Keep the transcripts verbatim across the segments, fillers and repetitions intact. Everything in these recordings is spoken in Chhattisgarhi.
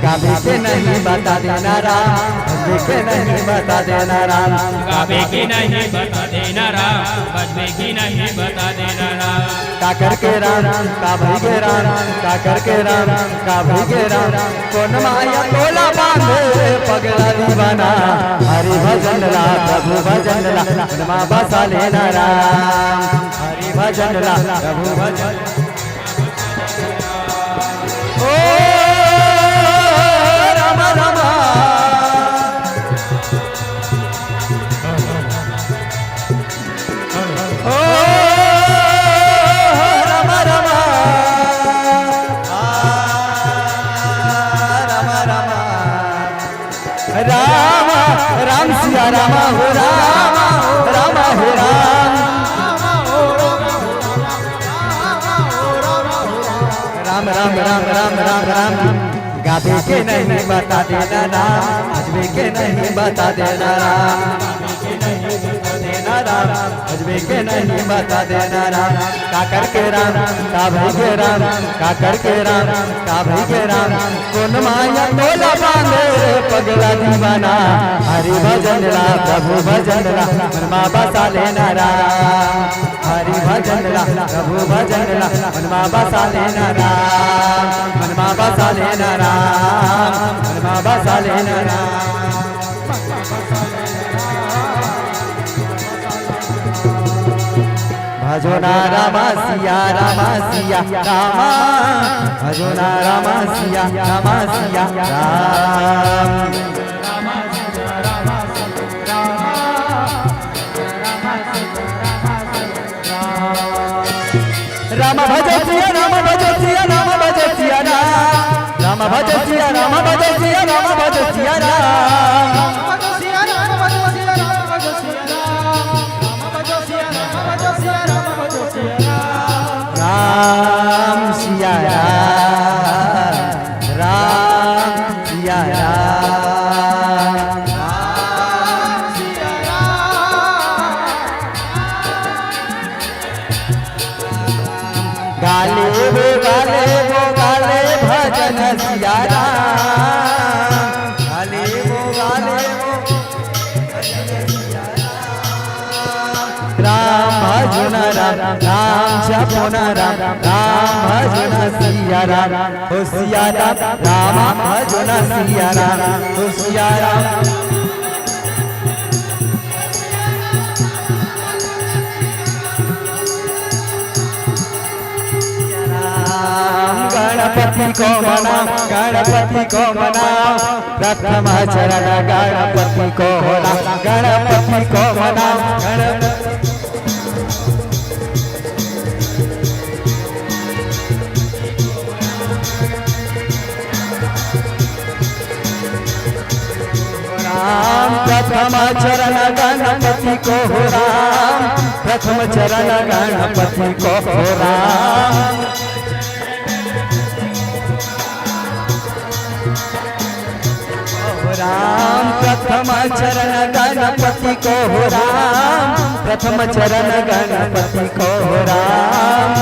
गाबे के नहीं बता देना राम, भजबे के नहीं बता देना राम। गाबे के नहीं बता देना राम, भजबे के नहीं बता देना राम। काकर के राम, का भई के राम, काकर के राम, का भई के राम। कोन माया तोला बांधे पगला दीवाना। हरि भजन ला, प्रभु भजन ला, मन मा बसा लेना राम। हरि भजन ला, प्रभु भजन। ओ राम राम। ओ राम राम। आ राम राम। राम, राम सिया राम हो राम, राम हे राम। राम, राम, राम, राम, राम, राम। गाबे के नहीं बता देना राम, भजबे के नहीं बता देना राम। गाबे के नहीं बता देना राम, भजबे के नहीं बता देना राम। काकर के राम, का भई के राम, काकर के राम, का भई के राम। कोन माया तोला बांधे रे पगला दीवाना। हरि भजन ला, प्रभु भजन ला, मन मा बसा लेना राम। हरि भजन ला, प्रभु भजन ला, मन मा बसा लेना राम। मन मा बसा लेना राम। मन मा बसा लेना राम। भजो ना रामा सिया रामा सिया रामा। भजो ना रामा सिया रामा सिया राम। राम भज सिया राम भज सिया राम भज सिया राम। राम भज सिया राम भज सिया राम भज सिया राम। राम सिया राम, राम सिया राम। गाले वो गाले वो गाले भजन सिया राम। गाले वो गाले वो राम भजो ना राम, राम जपो ना राम, राम भजो ना सिया राम। ओ सिया राम, राम भजो ना सिया राम। ओ सिया राम। राम गणपति को मनाओ, गणपति को मनाओ। प्रथम चरण गणपति को हो राम, गणपति को मनाओ, गणपति। राम प्रथम चरण गणपति को हो राम, प्रथम चरण गणपति को हो राम। राम प्रथम चरण गणपति को हो राम, प्रथम चरण गणपति को हो राम।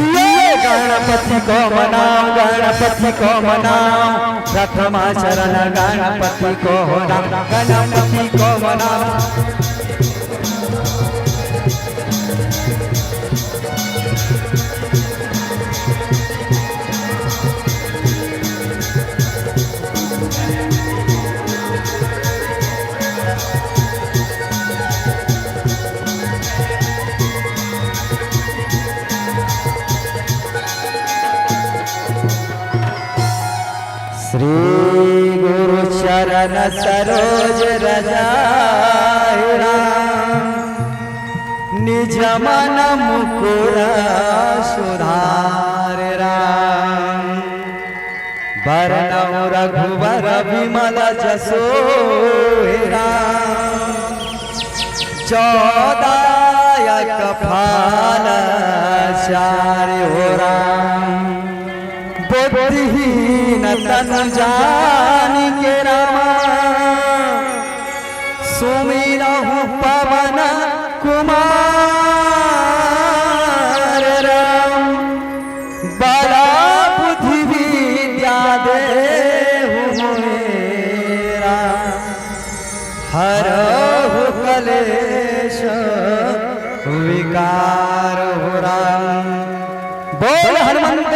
ये गणपति को मनाओ, गणपति को मनाओ, प्रथम चरण गणपति को हो राम, गणपति को मनाओ। श्री गुरु चरण सरोज रज हे राम, निज मन मुकुर सुधार राम। बरनउँ रघुबर बिमल जसु हे राम, जो दायक फल चारि हो राम। बुद्धिहीन तनु जानिके राम, सुमिरहु पवन कुमार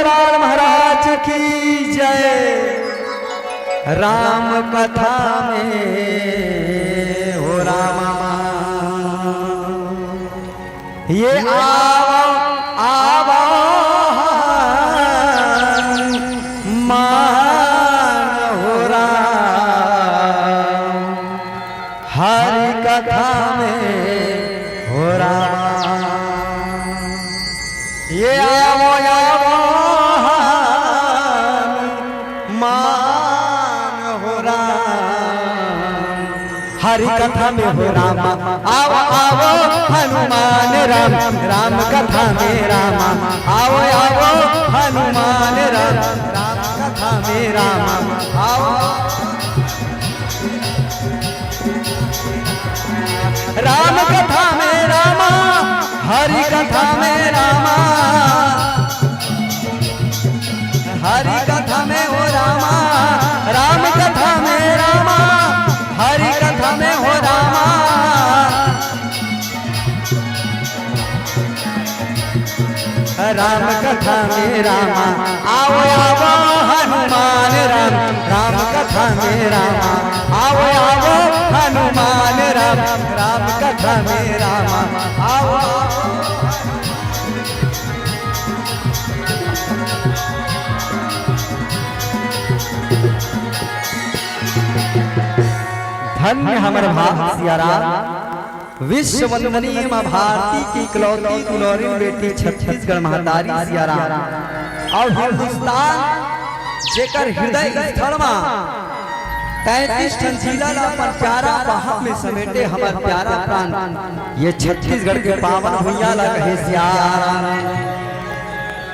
लाल महाराज की जय। राम कथा में हो रामा, ये आवा आवा मान हो राम, हरि कथा में हो रामा। ये आवो, आवो, मान हो राम। हरि कथा में हो रामा, आवो, आवो, हनुमान राम, राम कथा में रामा, आवो, आवो, हनुमान राम, राम कथा में रामा, आवो। राम कथा में रामा, हरि कथा में रामा, हरि कथा में हो रामा, राम कथा में रामा, हरि कथा में हो रामा। राम कथा में रामा, आवो, आवो, हनुमान राम, राम कथा में रामा, आवो, आवो, हनुमान राम, राम कथा में रामा, आवो, आवो। धन्य हमर भाग सिया राम। विश्व वंदनीय माँ भारती की इकलौती दुलौरिन बेटी छत्तीसगढ़ महतारी सिया राम। अउ हिंदुस्तान जेकर हृदय स्थल मा तैंतीस ठन जिला ला अपन प्यारा बाह में समेटे हमर प्यारा प्रांत, ये छत्तीसगढ़ के पावन भुइयां ला कहे सिया राम।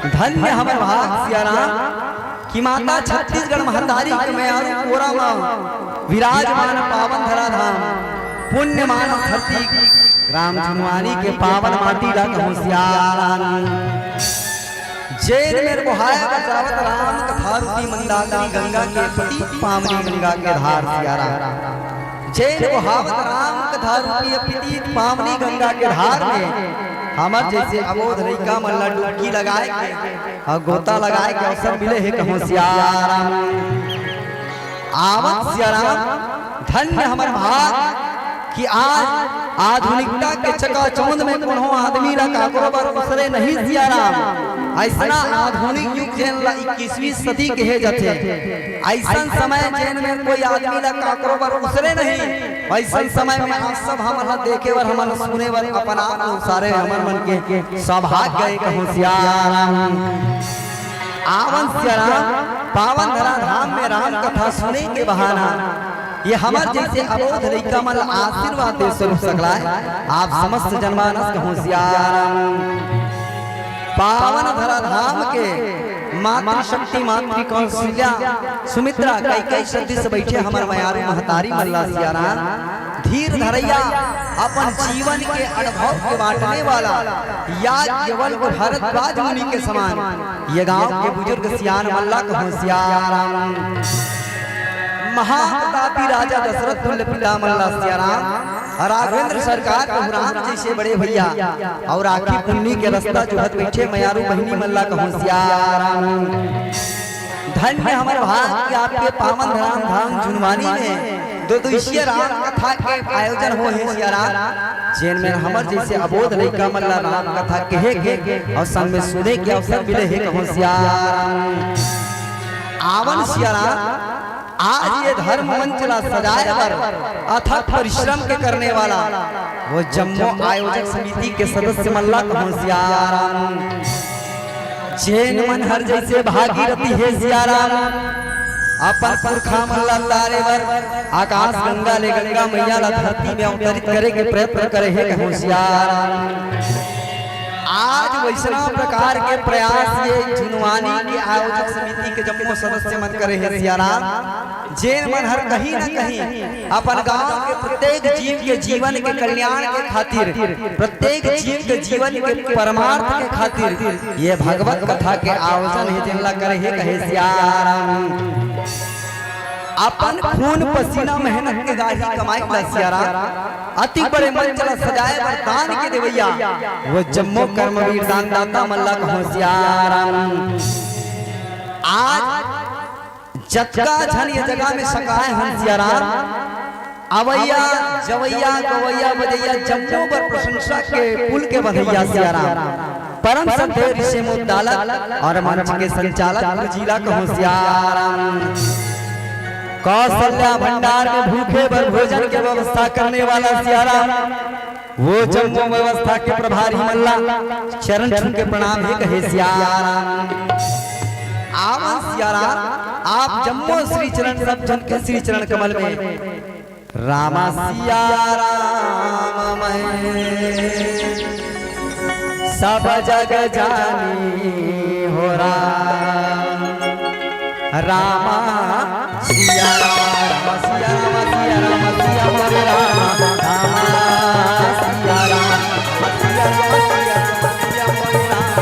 धन्य हमर भाग सिया राम। कि माता छत्तीसगढ़ महतारी के मयारू कोरा म विराजमान पावन धरा धाम पुण्य मानस धरती राम जुनवानी के पावन माटी ला कहूँ सियाराम। जेन मेर बोहाय बचावत राम कथा रूपी मंदाकिनी गंगा के पति पावनी गंगा के धार सियाराम। जेन बोहावत राम कथा रूपी पति पावनी गंगा के धार में हमर जैसे अबोध लइका मन ला डुबकी लगाए के अउ गोता लगाए के अवसर मिले हे कहूँ सियाराम। आवत सियाराम, धन्य हमर भाग कि आज आधुनिकता के चकाचौंध में कोनो आदमी ला काकरो बर उसरे नहीं सियाराम। अइसना आधुनिक युग जेन ला इक्कीसवीं सदी कहे जाथे, अइसन समय जेन में कोई आदमी ला काकरो बर उसरे नहीं, अइसन समय में आप सब हमन ला देखे बर, हमन ला सुने बर, अपन आप ला उसारे हमर मन के सौभाग्य हे कहूँ सियाराम। आवन सियाराम, पावन धरा धाम में राम कथा सुने के बहाना ये हमर जैसे अबोध लइका मन ला आशीर्वाद दे स्वरूप सकलाय। आप समस्त जनमानस कहूँ सियाराम। पावन धरा धाम के मातृशक्ति, मातृ कौशल्या, सुमित्रा, कैकेयी सती से बैठे हमर मयारू महतारी मन ला सियाराम, धीर धरैया, अपन जीवन के अनुभव के बांटने वाला याज्ञवल्क्य भारद्वाज मुनि के समान ये गांव के बुजुर्ग सियान मन ला कहूँ सियाराम। महाप्रतापी राजा दशरथ तुल्य पिता मन ला सियाराम, राघवेंद्र सरकार कहूँ राम जैसे बड़े भैया, अउ राखी पुन्नी के रस्ता जोहत बैठे मयारू बहिनी मन ला कहूँ सियाराम। धन्य हमर भाग कि आपके पावन धराम धाम जुनवानी में दो दिवसीय राम कथा के आयोजन हो हे सियाराम, जेन में हमर जैसे अबोध लइका मन ला राम कथा कहे के अउ संग में सुने के अवसर मिले हे कहूँ सियाराम। आवन सियाराम, आज ये धर्म मंच ला सजाए बर अथक परिश्रम के करने वाला वो जम्मो आयोजक समिति के सदस्य मन ला कहूँ सियाराम। जेन मन हर जैसे भागीरथी हे सियाराम, अपन पुरखा मन ला तारे बर आकाश गंगा ले गंगा मैया ला धरती में अवतरित करे के प्रयत्न करे हे कहूँ सियाराम। आज वैसना प्रकार के प्रयास ये जुनवानी के आयोजक समिति के जम्मो सदस्य मन करे हे सियाराम, जेन मन हर कहीं न कहीं अपन गांव के प्रत्येक जीव के जीवन के कल्याण के खातिर, प्रत्येक जीव के जीवन के परमार्थ के खातिर ये भगवत कथा के आयोजन हे, जेन ला करे हे कहे सियाराम। अपन खून पसीना मेहनत के गाढ़ी कमाई ला सियाराम, अति बड़े मंच ला सजाए बर दान के देवैया वो जम्मो कर्मवीर दानदाता मन ला कहूँ सियाराम। आज जतका झन ये जगह में सकाय हन सियाराम, अवैया, जवैया, गवैया, बजैया, जम्मो बर प्रशंसा के पुल के बंधैया सियाराम, परम श्रद्धेय ऋषि मुद्दालक और मंच के संचालक गुरु जी ला कहूँ सियाराम। कौशल्या भंडार में भूखे बर भोजन के व्यवस्था करने वाला सियाराम, वो जम्मो व्यवस्था के प्रभारी मन ला चरण छू के प्रणाम हे कहे सियाराम। आवन सियाराम, आप जम्मो श्री चरण, सब झन के श्री चरण कमल में रामा सिया राम मैं सब जग जानी हो राम। रामा सिया राम, सिया राम, सिया राम, सिया मोरे राम। रामा सिया राम, सिया राम, सिया राम, सिया मोरे राम।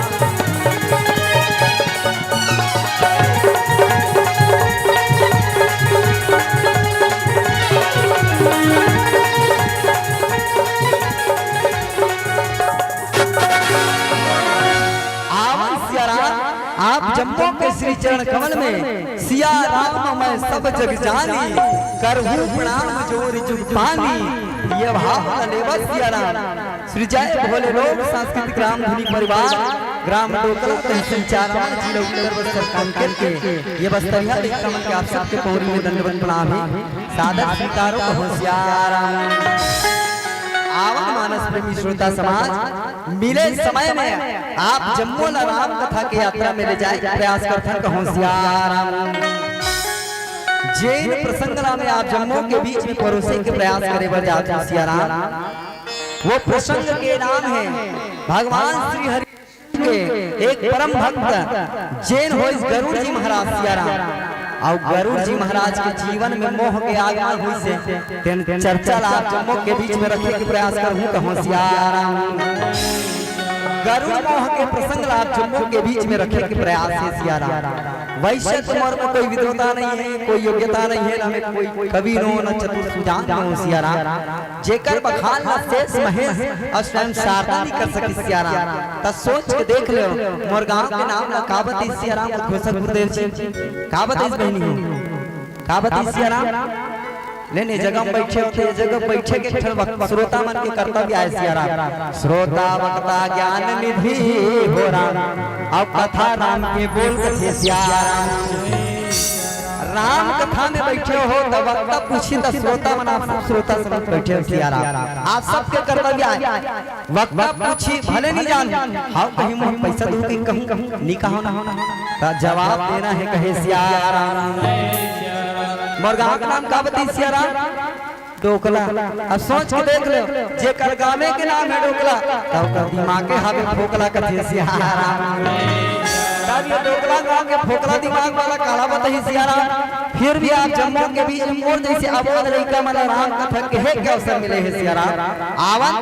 आवन सिया राम, आप जम्मो के श्री चरण कमल में सिया राम मैं सब जग जानी, करहूँ प्रणाम जोर जुग पानी। ये भाव ला लेवा सिया राम। श्री जय भोले लोक सांस्कृतिक राम धुनी परिवार, ग्राम डोकला, तहसील चारामा, जिला उत्तर बस्तर कांकेर के ये बस्तरिया लइका मन के आप सबके पौरी में दंडवत प्रणाम हे। सादर स्वीकारो कहो सिया राम। आवन मानस प्रेमी श्रोता समाज, मिले समय में आप जम्मो ला राम कथा के यात्रा में ले जाए के प्रयास करथन, कहो सिया राम। जेन प्रसंग ला मैं आप जम्मो के बीच में परोसे के प्रयास करे बर जात हूँ सिया राम, वो प्रसंग के नाम हे भगवान श्री हरि के एक परम भक्त जेन होइस गरुड़ जी महाराज सिया राम। अउ गरुड़ जी महाराज के जीवन में मोह के आगमन होइस हे, तेन चर्चा ला आप जम्मो के बीच में रखे के प्रयास करहूँ, कहो सिया राम। गरुड़ मोह के प्रसंग ला आप जम्मो के बीच में रखे के प्रयास हे सिया राम। वैसे तो मोर में कोई विद्वता नहीं है, कोई योग्यता नहीं है, ना मैं कोई कवि नो, ना चतुर सुजान नो सिया राम। जेकर बखान ला शेष महेश अउ स्वयं शारदा नइ कर सकिस सिया राम। त सोच के देख लेव, मोर गांव के नाम ला का बतिस सिया राम उद्घोषक गुरुदेव जी? का बतिस बहिनी हो? का बतिस सिया राम? ले ने जगह में बइठे होते, ये जगह बइठे के एक ठन वक-, श्रोता मन के कर्तव्य आय सिया राम। श्रोता वक्ता ज्ञान निधि हो राम, अउ कथा राम के बोल कथे सिया राम। राम कथा में बइठे हो त वक्ता पूछही त श्रोता मन, आप सब श्रोता समेत बइठे हो सिया राम। आप सबके कर्तव्य आय, वक्ता पूछही भले नइ जानहूँ, हव कहीं मोर पइसा दू कहीं कहूँ, नइ कहो ना, त जवाब देना हे कहे सिया राम। मोर गाँव के नाम का बतिस सिया राम? डोकला। अब सोच के देख लो, जेकर गाँवे के नाम हे डोकला, त ओकर दिमागे हवे फोकला कथे सिया राम। तब ये डोकला गाँव के फोकला दिमाग वाला काला बतही सिया राम। फिर भी आप जम्मो के बीच में मोर जइसे अबोध लइका मन ला राम कथा कहे के अवसर मिले हे सिया राम। आवन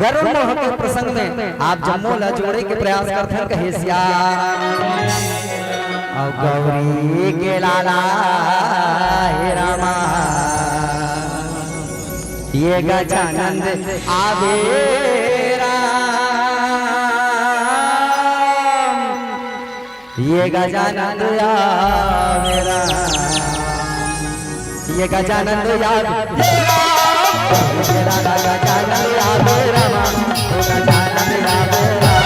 गरुड़ मोह के प्रसंग में आप जम्मो ला जोड़े के प्रयास करथन कहे सिया राम। अउ गौरी के लाला हे रामा, ये गजानंद आवे राम, ये गजानंद आवे राम, ये गजानंद आवे राम, ये लाला गजानंद आवे राम, ये गजानंद आवे राम।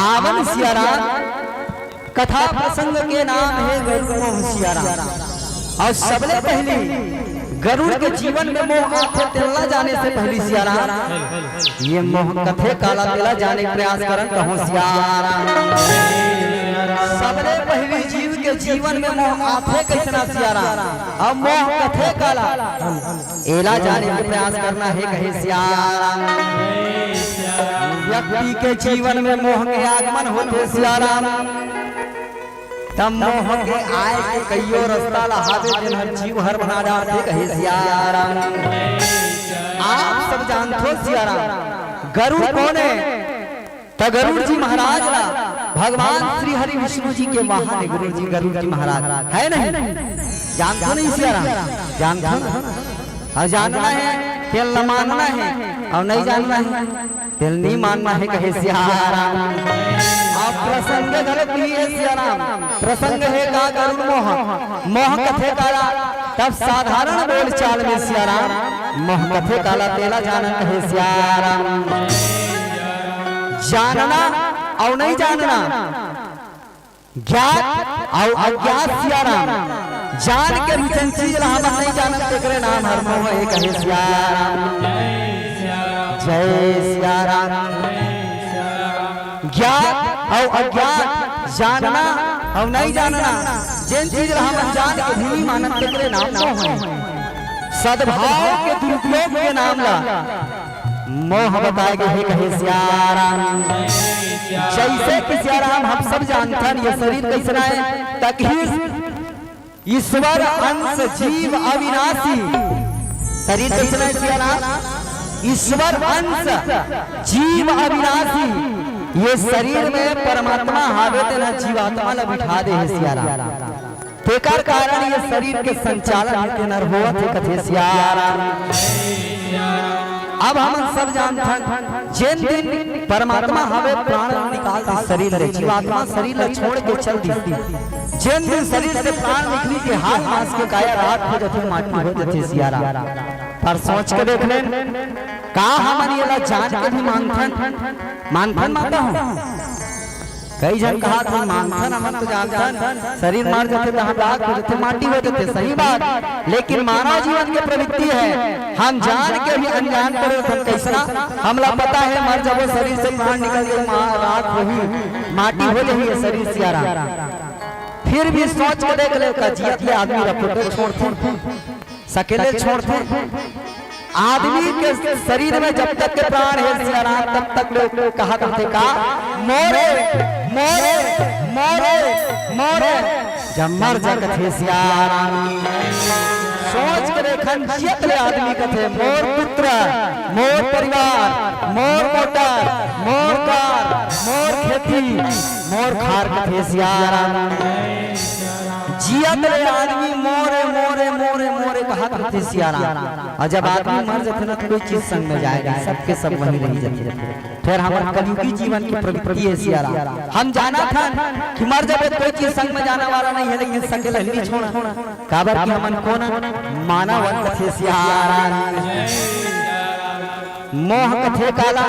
आवन सिया राम। कथा प्रसंग के नाम हे गरुड़ मोह सिया राम। अउ सबले पहिली गरुड़ के जीवन में मोह आथे, तेला जाने से पहिली सिया राम, ये मोह कथे काला, तेला जाने के प्रयास करन, कहो सिया राम। सबले पहिली जीव के जीवन में मोह आथे कइसना सियाराम, अउ मोह कथे काला, एला जाने के प्रयास करना हे कहे सियाराम। व्यक्ति के जीवन में मोह के आगमन होथे सियाराम, तब मोह के आय के कइयो रस्ता ला हावे, जेन हर जीव हर बना जाथे कहे सियाराम। आप सब जानथो सियाराम, गरुड़ कोन हे? त गरुड़ जी महाराज ला भगवान श्री हरि विष्णु जी के वाहन हे। गरुड़ जी, गरुड़ जी महाराज हे नहीं? जानथो नहीं सियाराम? जानथो ना? अउ जानना हे, तेल ला मानना हे, अउ नहीं जानना हे, तेल नहीं मानना हे कहे सियाराम। अब प्रसंग घलो भी हे सियाराम। प्रसंग हे का? गरुड़ मोह। मोह कथे काला, तब साधारण बोलचाल में सियाराम, मोह कथे काला तेला जानन कहे सियाराम। जानना अउ नहीं जानना, ज्ञात अउ अज्ञात सियाराम। जान के भी जेन चीज ला हमन नहीं जानन, तेकरे नाम हर मोह हे कहे सियाराम। जय सियाराम। ज्ञात अउ अज्ञात, जानना अउ नहीं जानना, जेन चीज ला हमन जान के भी नहीं मानन, तेकरे नाम मोह हे। सद्भाव के दुरुपयोग के नाम ला मोह बताए गे हे कहे सियाराम। जइसे कि सियाराम हम सब जानथन, ये शरीर कइसना हे? त कहिस ईश्वर अंश जीव अविनाशी। शरीर कइसना हे सियाराम? ईश्वर अंश जीव अविनाशी। ये शरीर में परमात्मा हावे, तेन ह जीवात्मा ला बिठा दे हे सियाराम। तेकर कारण ये शरीर के संचालन हे तेन हर होवत हे कथे सियाराम। अब हमन सब जानथन, जेन दिन परमात्मा हवे प्राण ला निकाल दिस शरीर ले, जीवात्मा शरीर ला छोड़ के चल दिस, जेन दिन शरीर से प्राण निकली के हाल मास के काया राख हो जथे, माटी हो जथे सियाराम। पर सोच के देख लेन, का हमन येला जान के भी मानथन? मानथन माता हो? कई झन कहत हे, "मानथन, हमन तो जानथन, शरीर मर जथे त हम राख हो जथे, माटी हो जथे।" सही बात, लेकिन मानव जीवन के प्रवृत्ति हे, हम जान के भी अनजान पड़े होथन। कइसना? हमला पता हे, मर जबो, शरीर से प्राण निकल के मा-, राख होही, माटी हो जही ये शरीर सियाराम। फिर भी सोच के देख ले, का जियत ले आदमी रपोटे छोड़थे। सकेले छोड़थे। आदमी के शरीर में जब तक के प्राण हे सियाराम, तब तक लोग कहत रथे का, "मोरे, मोरे, मोरे, मोरे।" जब मर जा कथे सियाराम। सोच के देखन, जियत ले आदमी कथे, "मोर पुत्र, मोर परिवार, मोर मोटर, मोर कार, मोर खेती, मोर खार," कथे सियाराम। जियत ले आदमी मोरे, मोरे, मोरे, मोरे कहत रथे सियाराम। अउ जब आदमी मर जथे ना, त कोई चीज संग में जाय नहीं, सबके सब वहीं रहि जथे। फेर हमर कलयुगी जीवन के प्रवृत्ति हे सियाराम। हम जानथन कि मर जबे त कोई चीज संग में जाने वाला नहीं हे, लेकिन सकेले नहीं छोड़न। काबर कि हमन कोन अन? मानव अन कथे सियाराम। मोह कथे काला,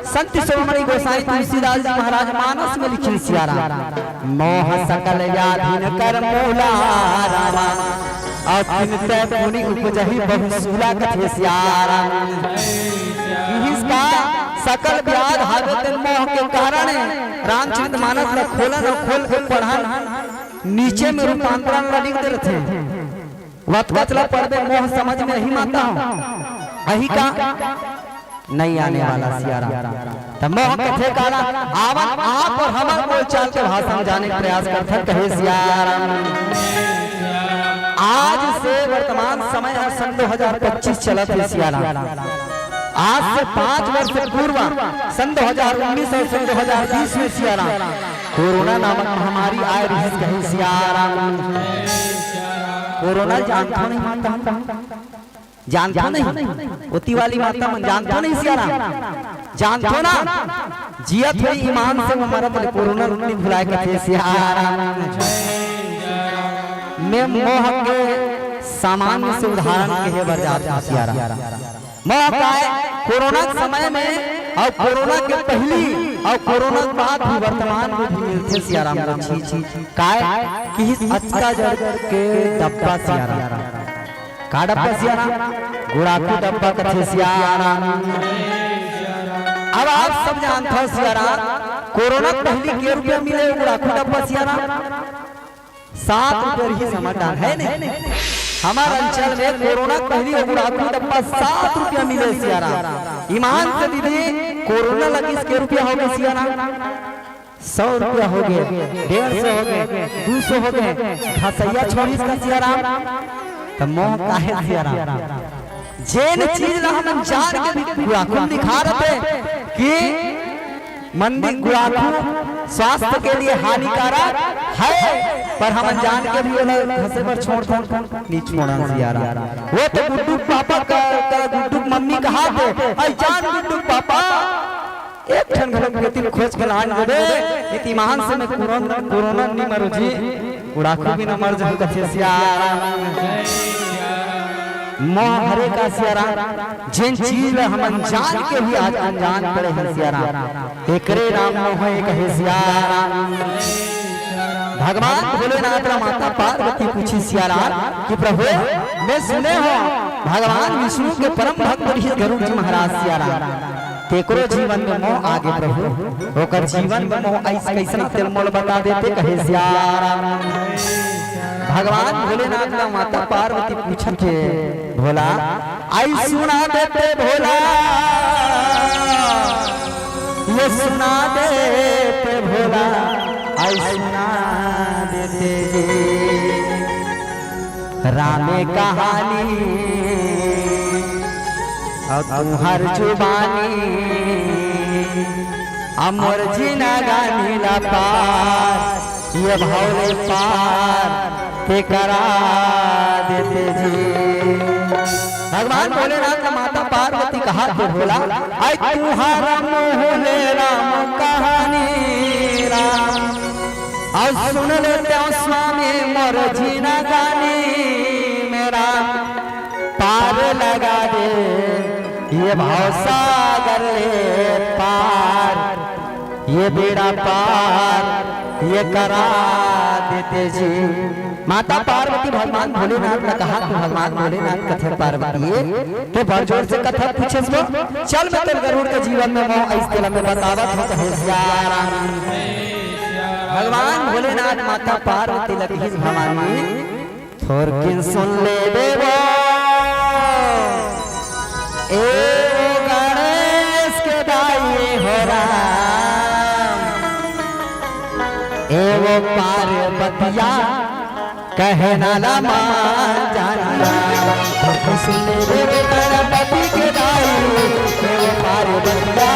संत शिरोमणि गोसाई तुलसीदास जी महाराज मानस में लिखिन सियाराम, "मोह सकल व्याधिन कर मूला रामा, अउ तिनते पुनि उपजही बहु सूला," कथे सियाराम। इहिस का सकल व्याध हावे तेन मोह के कारण हे। रामचरित मानस ल खोलन अउ खोल के पढ़न, नीचे में रूपांतरण ल लिख दे रथे। वतकच ला पढ़बे, मोह समझ में नहीं माता हो। अही का नहीं आने वाला सियाराम। त मोह कथे काला, आवन आप अउ हमर बोलचाल के भाषा में जाने के प्रयास करथन, कहे सियाराम। आज से वर्तमान समय ह सन दो हजार पच्चीस चलत हे सियाराम। आज से पांच वर्ष पूर्व सन दो हजार उन्नीस अउ सन दो हजार बीस में सियाराम कोरोना नामक महामारी आय रिहिस, कहे सियाराम। कोरोना जानथो नहीं माता? जानथो नहीं? ओती वाली माता मन जानथो नहीं सियाराम? जानथो ना? जियत होही ईमान से, वो मरत ले कोरोना ल नइ भुलाय, कथे सियाराम। मैं मोह के सामान्य से उदाहरण कहे बर जात हूँ सियाराम। मोह काय, कोरोना के समय में अउ कोरोना के पहिली अउ कोरोना के बाद भी वर्तमान में भी मिलथे सियाराम। छी, छी, काय? कि अचका जड़ के डब्बा सियाराम। का डब्बा सियाराम? गुड़ाखू डब्बा कथे सियाराम। अब आप सब जानथव सियाराम, कोरोना के पहिली के रुपया मिले गुड़ाखू डब्बा सियाराम? सात रुपया रहिस हमर डाहर, हे नहीं? हमर अंचल में कोरोना के पहिली ओ गुड़ाखू डब्बा सात रुपया मिले सियाराम। ईमान से दीदी, कोरोना लगिस के रुपया होगे सियाराम? सौ रुपया होगे, डेढ़ सौ होगे, दू सौ होगे, खसैया छोड़िस का सियाराम? त मोह काहे सियाराम? जेन चीज ला हमन जान के भी गुड़ाखू दिखा रहे कि मंदी गुड़ाखू स्वास्थ्य के लिए हानिकारक है, पर हमन जान के भी ओला घसे बर छोड़ दन, नहीं छोड़न सियाराम। वो तो गुड्डू पापा का, का गुड्डू मम्मी कहा थे, "अई जान गुड्डू पापा, एक ठन घलो बेटी खोज के लान दे दे, इतिमान से मैं कोरोन-, कोरोना नहीं मरो जी, गुड़ाखू भी न मर जाऊं," कथे सियाराम। मोह हरे का सियाराम, जेन चीज ला हमन जान के भी आज अनजान पड़े हैं सियाराम, एकरे नाम मोह हे कहे सियाराम। भगवान भोलेनाथ ला माता पार्वती पूछी सियाराम कि प्रभु, मैं सुने हो भगवान विष्णु के परम भक्त रहिस गरुड़ जी महाराज सियाराम, तेकरो जीवन में मोह आगे प्रभु, ओकर जीवन में मोह अइस कइसना तेल मोल बता देते कहे सियाराम। भगवान भोलेनाथ ला माता पार्वती पूछत हे, भोला, अई सुना देते भोला, ये सुना देते भोला, अई सुना देते जी। रामे कहानी अउ तुंहर जुबानी, अमर जिनगानी ला पार, ये भव ले पार ते करा देते जी। भगवान भोलेनाथ ला माता पार्वती कहा थे भोला, अई तुंहर मुँह ले राम कहानी राम, अउ सुन लेतेंव स्वामी मोर जिनगानी में राम, पार लगा दे ये भवसागर ले पार, ये बेड़ा पार ये करा देते जी। माता पार्वती भगवान भोलेनाथ ला कहा थे, भगवान भोलेनाथ कथे पार्वती, ते बड़ जोर से कथा पूछेस वो, चल मैं तोर गरुड़ के जीवन में मोह अइस तेला मैं बतावत हूँ कहे सियाराम। भगवान भोलेनाथ माता पार्वती ला कहिस भवानी, थोरकिन सुन ले देवो, ए गणेश के दाई हो राम, ए वो पार्वतिया कहना ला मान जाना, थोरकिन सुन ले देवो गणपति के दाई, ए वो पार्वतिया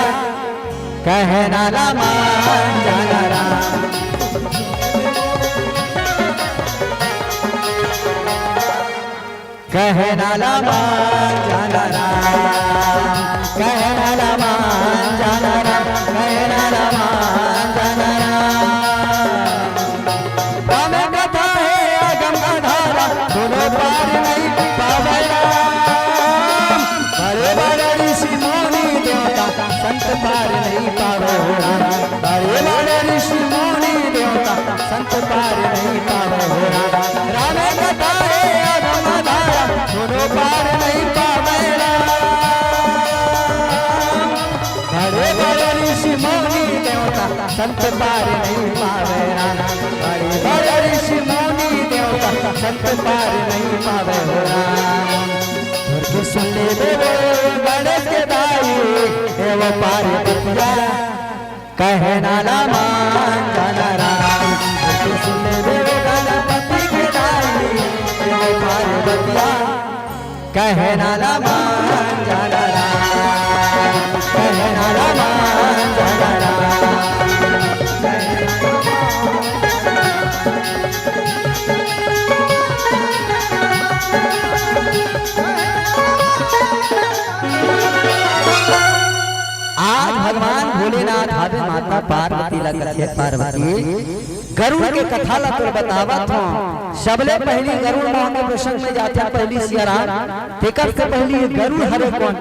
कहना ला मान जाना राम। कहना ला मान जाना राम, कहना ला मान जाना राम, कहना ला मान जाना राम। राम कथा हे अगम अधारा, कोनो पार नहीं पावे राम। बड़े बड़े ऋषि मुनि देवता, संत पार नहीं पावे राम। बड़े बड़े ऋषि मुनि देवता, संत पार नहीं पावे राम। राम कथा हे अगम अधारा, कोनो पार नहीं पावे राम। बड़े बड़े ऋषि मुनि देवता, संत पार नहीं पावे राम। बड़े बड़े ऋषि मुनि देवता, संत पार नहीं पावे हो राम। थोरकिन सुन ले देवो गणेश के दाई, ए वो पार्वतिया कहना ला मान जाना राम। थोरकिन सुन ले देवो गणपति के दाई, ए वो पार्वतिया कहना ला मान जाना राम, कहना ला मान जाना राम। आज भगवान भोलेनाथ हावे, माता पार्वती ला कथे पार्वती, गरुड़ के कथा ला तोर बतावत हों। सबले पहिली गरुड़ मोह के प्रसंग में जाथन पहिली सियाराम, तेकर से पहिली ये गरुड़ हरे कोन,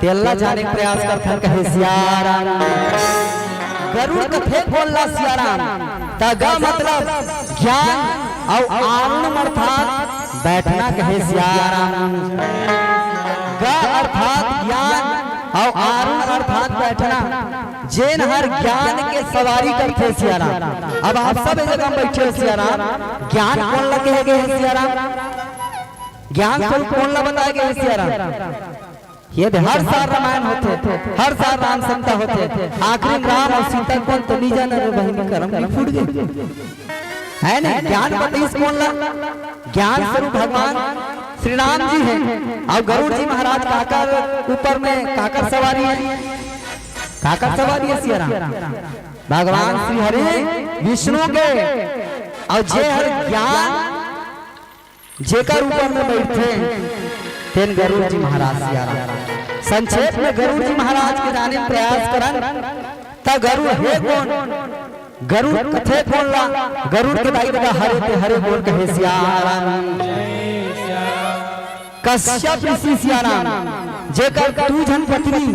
तेला जाने के प्रयास करथन कहे सियाराम। गरुड़ कथे कोन ला सियाराम, त ग मतलब ज्ञान अउ आरुणम अर्थात बैठना कहे सियाराम। ग अर्थात ज्ञान अउ आरुण अर्थात बैठना। जेन हर ज्ञान के सवारी करथे सियाराम। अब आप सब ए जगह में बैठे हो सियाराम, ज्ञान कोन ला कहे गे हे सियाराम? ज्ञान स्वरूप कोन ला बताए गे हे सियाराम? ये दे हर साल रामायण होथे, हर साल राम सप्ता होथे, आखिरी में राम अउ सीता कोन तो नी जाने रे बहिनी, करम भी फूट गे। हे नहीं, ज्ञान बताइस कोन ला? ज्ञान स्वरूप भगवान श्री राम जी हे। अउ गरुड़ जी महाराज काकर ऊपर में काकर सवारी हे? काकर सवारी हे सियाराम? भगवान श्री हरि विष्णु के। अउ जे हर ज्ञान जेकर ऊपर में बैठथे, तेन गरुड़ जी महाराज सियाराम। संक्षेप में गरुड़ जी महाराज के जाने प्रयास करन, त गरुड़ हे कोन? गरुड़ कथे कोन ला? गरुड़ के दाई ददा हरे ते हरे बोल कहे सियाराम। कश्यप ऋषि सियाराम, जेकर दू झन पत्नी,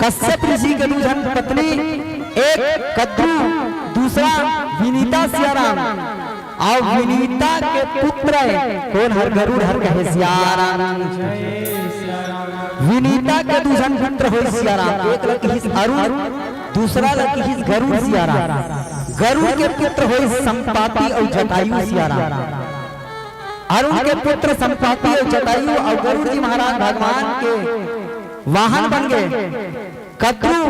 कश्यप ऋषि के दू झन पत्नी, एक कद्रू, दूसरा विनीता सियाराम। अउ विनीता के पुत्र हे कोन हर? गरुड़ हर कहे सियाराम। विनीता के दू झन पुत्र होइस सियाराम, एक ल किहिस अरुण, दूसरा ल किहिस गरुड़ सियाराम। गरुड़ के पुत्र होइस संपाति अउ जटायु सियाराम। अरुण के पुत्र संपाति अउ जटायु अउ गरुड़ जी महाराज भगवान के वाहन बन गे। कद्रू,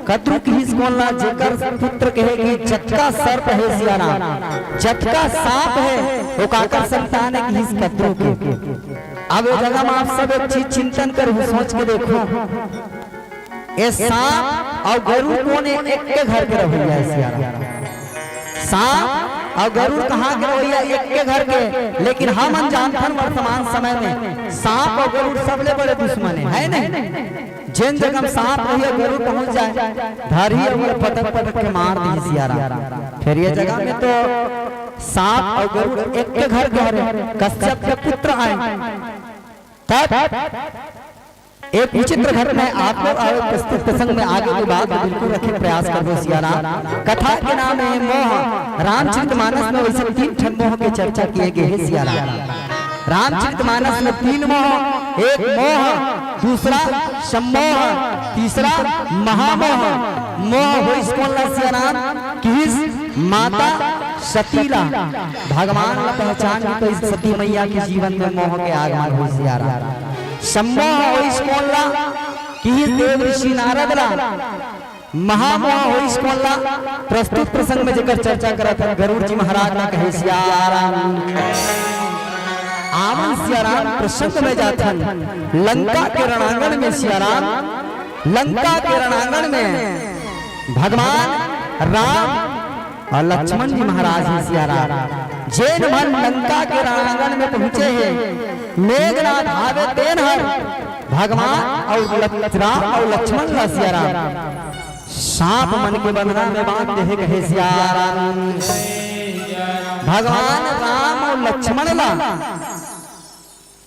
कद्रू किहिस कोन ला? जेकर पुत्र कहे कि जतका सर्प हे सियाराम, जतका सांप हे, ओ काकर संतान हे किहिस कद्रू के। अब ए जगह में आप सब एक चीज चिंतन करहू, सोच के देखहू, ए सांप अउ गरुड़ कोन ए-, एक के घर के रहइया हे सियाराम? सांप अउ गरुड़ कहाँ के रहइया? एक के घर के। लेकिन हमन जानथन वर्तमान समय में सांप अउ गरुड़ सबले बड़े दुश्मन हे, हे नहीं? जेन जगह में सांप रहिया, गरुड़ पहुंच जाए, धरही अउ ओला पटक पटक के मार दिही सियाराम। फेर ए जगह में तो सांप अउ गरुड़ एक के घर के हरे, कश्यप के पुत्र आए। तब एक विचित्र घटना हे, आप लोग आवे प्रस्तुत प्रसंग में आगे के बात बिल्कुल रखे प्रयास करबो सियाराम। कथा के नाम हे मोह। रामचरित मानस में वइसे तीन ठन मोह के चर्चा किए गे हे सियाराम। रामचरित मानस में तीन मोह, एक मोह, दूसरा सम्मोह, तीसरा महामोह। मोह होइस कोन ला सियाराम? किहिस माता सती ला। भगवान ला पहचान के कहिस, सती मैया के जीवन में मोह के आगमन होइस सियाराम। सम्मोह होइस कोन ला? किहिस देव ऋषि नारद ला। महामोह होइस कोन ला? प्रस्तुत प्रसंग में जेकर चर्चा करत हन, गरुड़ जी महाराज ला कहे सियाराम। आवन सियाराम, प्रसंग में जाथन, लंका के रणांगण में सियाराम, लंका के रणांगण में भगवान राम अउ लक्ष्मण जी महाराज हे सियाराम। जेन मन लंका के रणांगण में पहुंचे हे, मेघनाथ हावे तेन हर भगवान अउ लक-, राम अउ लक्ष्मण ला सियाराम सांप मन के बंधना में बांध दे हे कहे सियाराम। भगवान राम अउ लक्ष्मण ला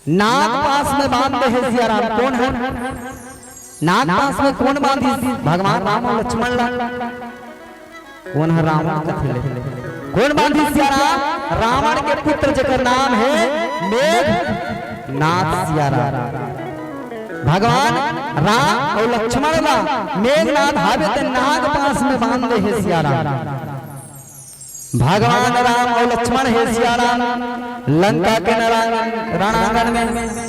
नाग पास में बांध दे हे सियाराम। कोन हर? नाग पास में कोन बांधिस? भगवान राम अउ लक्ष्मण ला। कोन हर? रावण कथे ले। कोन बांधिस सियाराम? रावण के पुत्र जेकर नाम हे मेघनाथ सियाराम। भगवान राम अउ लक्ष्मण ला मेघनाथ हावे ते नाग पास में बांध दे हे सियाराम। भगवान राम अउ लक्ष्मण हे सियाराम, लंका के नरा-, रणांगण में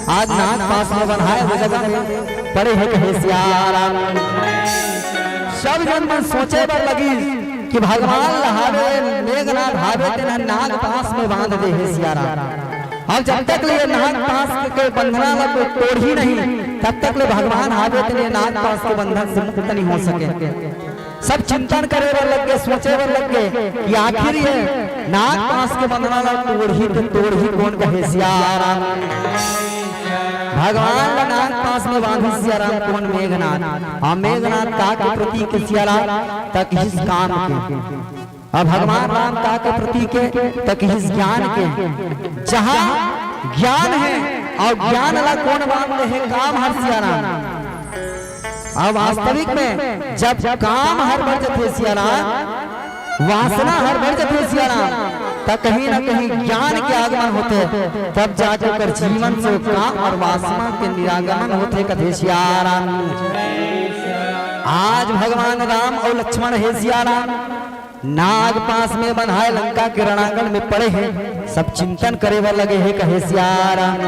आज नाग पास में बंधाए हुए जगह में पड़े हे कहे सियाराम। सब जन मन सोचे बर लगिस कि भगवान ला हावे मेघनाथ हावे तेन ह नाग पास में बांध दे हे सियाराम। अब जब तक ले ये नाग पास के बंधना ला कोई तोड़ही नहीं, तब तक ले भगवान हावे तेन ये नाग पास के बंधन से मुक्त नहीं हो सके। सब चिंतन करे बर लग गे, सोचे बर लग गे कि आखिर ये नाग पास के बंधना ला तोड़ही तो तोड़ही कोन कहे सियाराम। भगवान ला नाग पास में बांधिस सियाराम कोन? मेघनाथ। अउ मेघनाथ का के प्रतीक हे सियाराम? त किहिस काम के। अउ भगवान राम का के प्रतीक हे? त किहिस ज्ञान के। जहाँ ज्ञान हे अउ ज्ञान ला कोन बांध दे हे? काम हर सियाराम। अउ वास्तविक में जब काम हर बढ़ जथे सियाराम, वासना हर बढ़ जथे सियाराम, त कहीं ना कहीं ज्ञान के आगमन होथे, तब जाके ओकर जीवन से काम अउ वासना के निरागमन होथे कथे सियाराम। आज भगवान राम अउ लक्ष्मण हे सिया राम, नाग पास में बंधाए लंका के रणांगण में पड़े हे, सब चिंतन करे बर लगे हे, कहे सिया राम।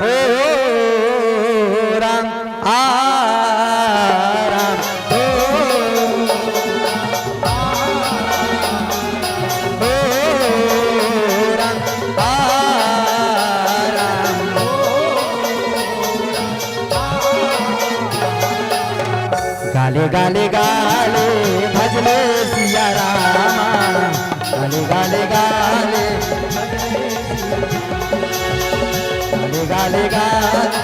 ओ राम, आ राम, ओ गाले गाले गाले भजले सिया रामा, गाले गाले गाले, गाले गाले गाले।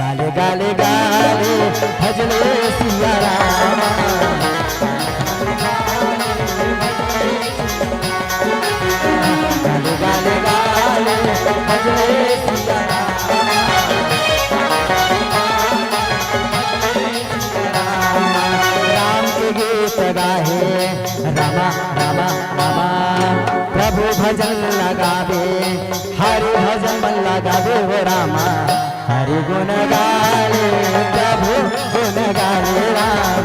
गाले गाले गाले भजले सिया राम। गाले गाले गाले भजले सिया राम। राम के गीत गाहे, रामा रामा रामा। प्रभु भजन लगावे, हरि भजन मन लगावे हो रामा। हरि गुण गाले, प्रभु गुण गाले राम।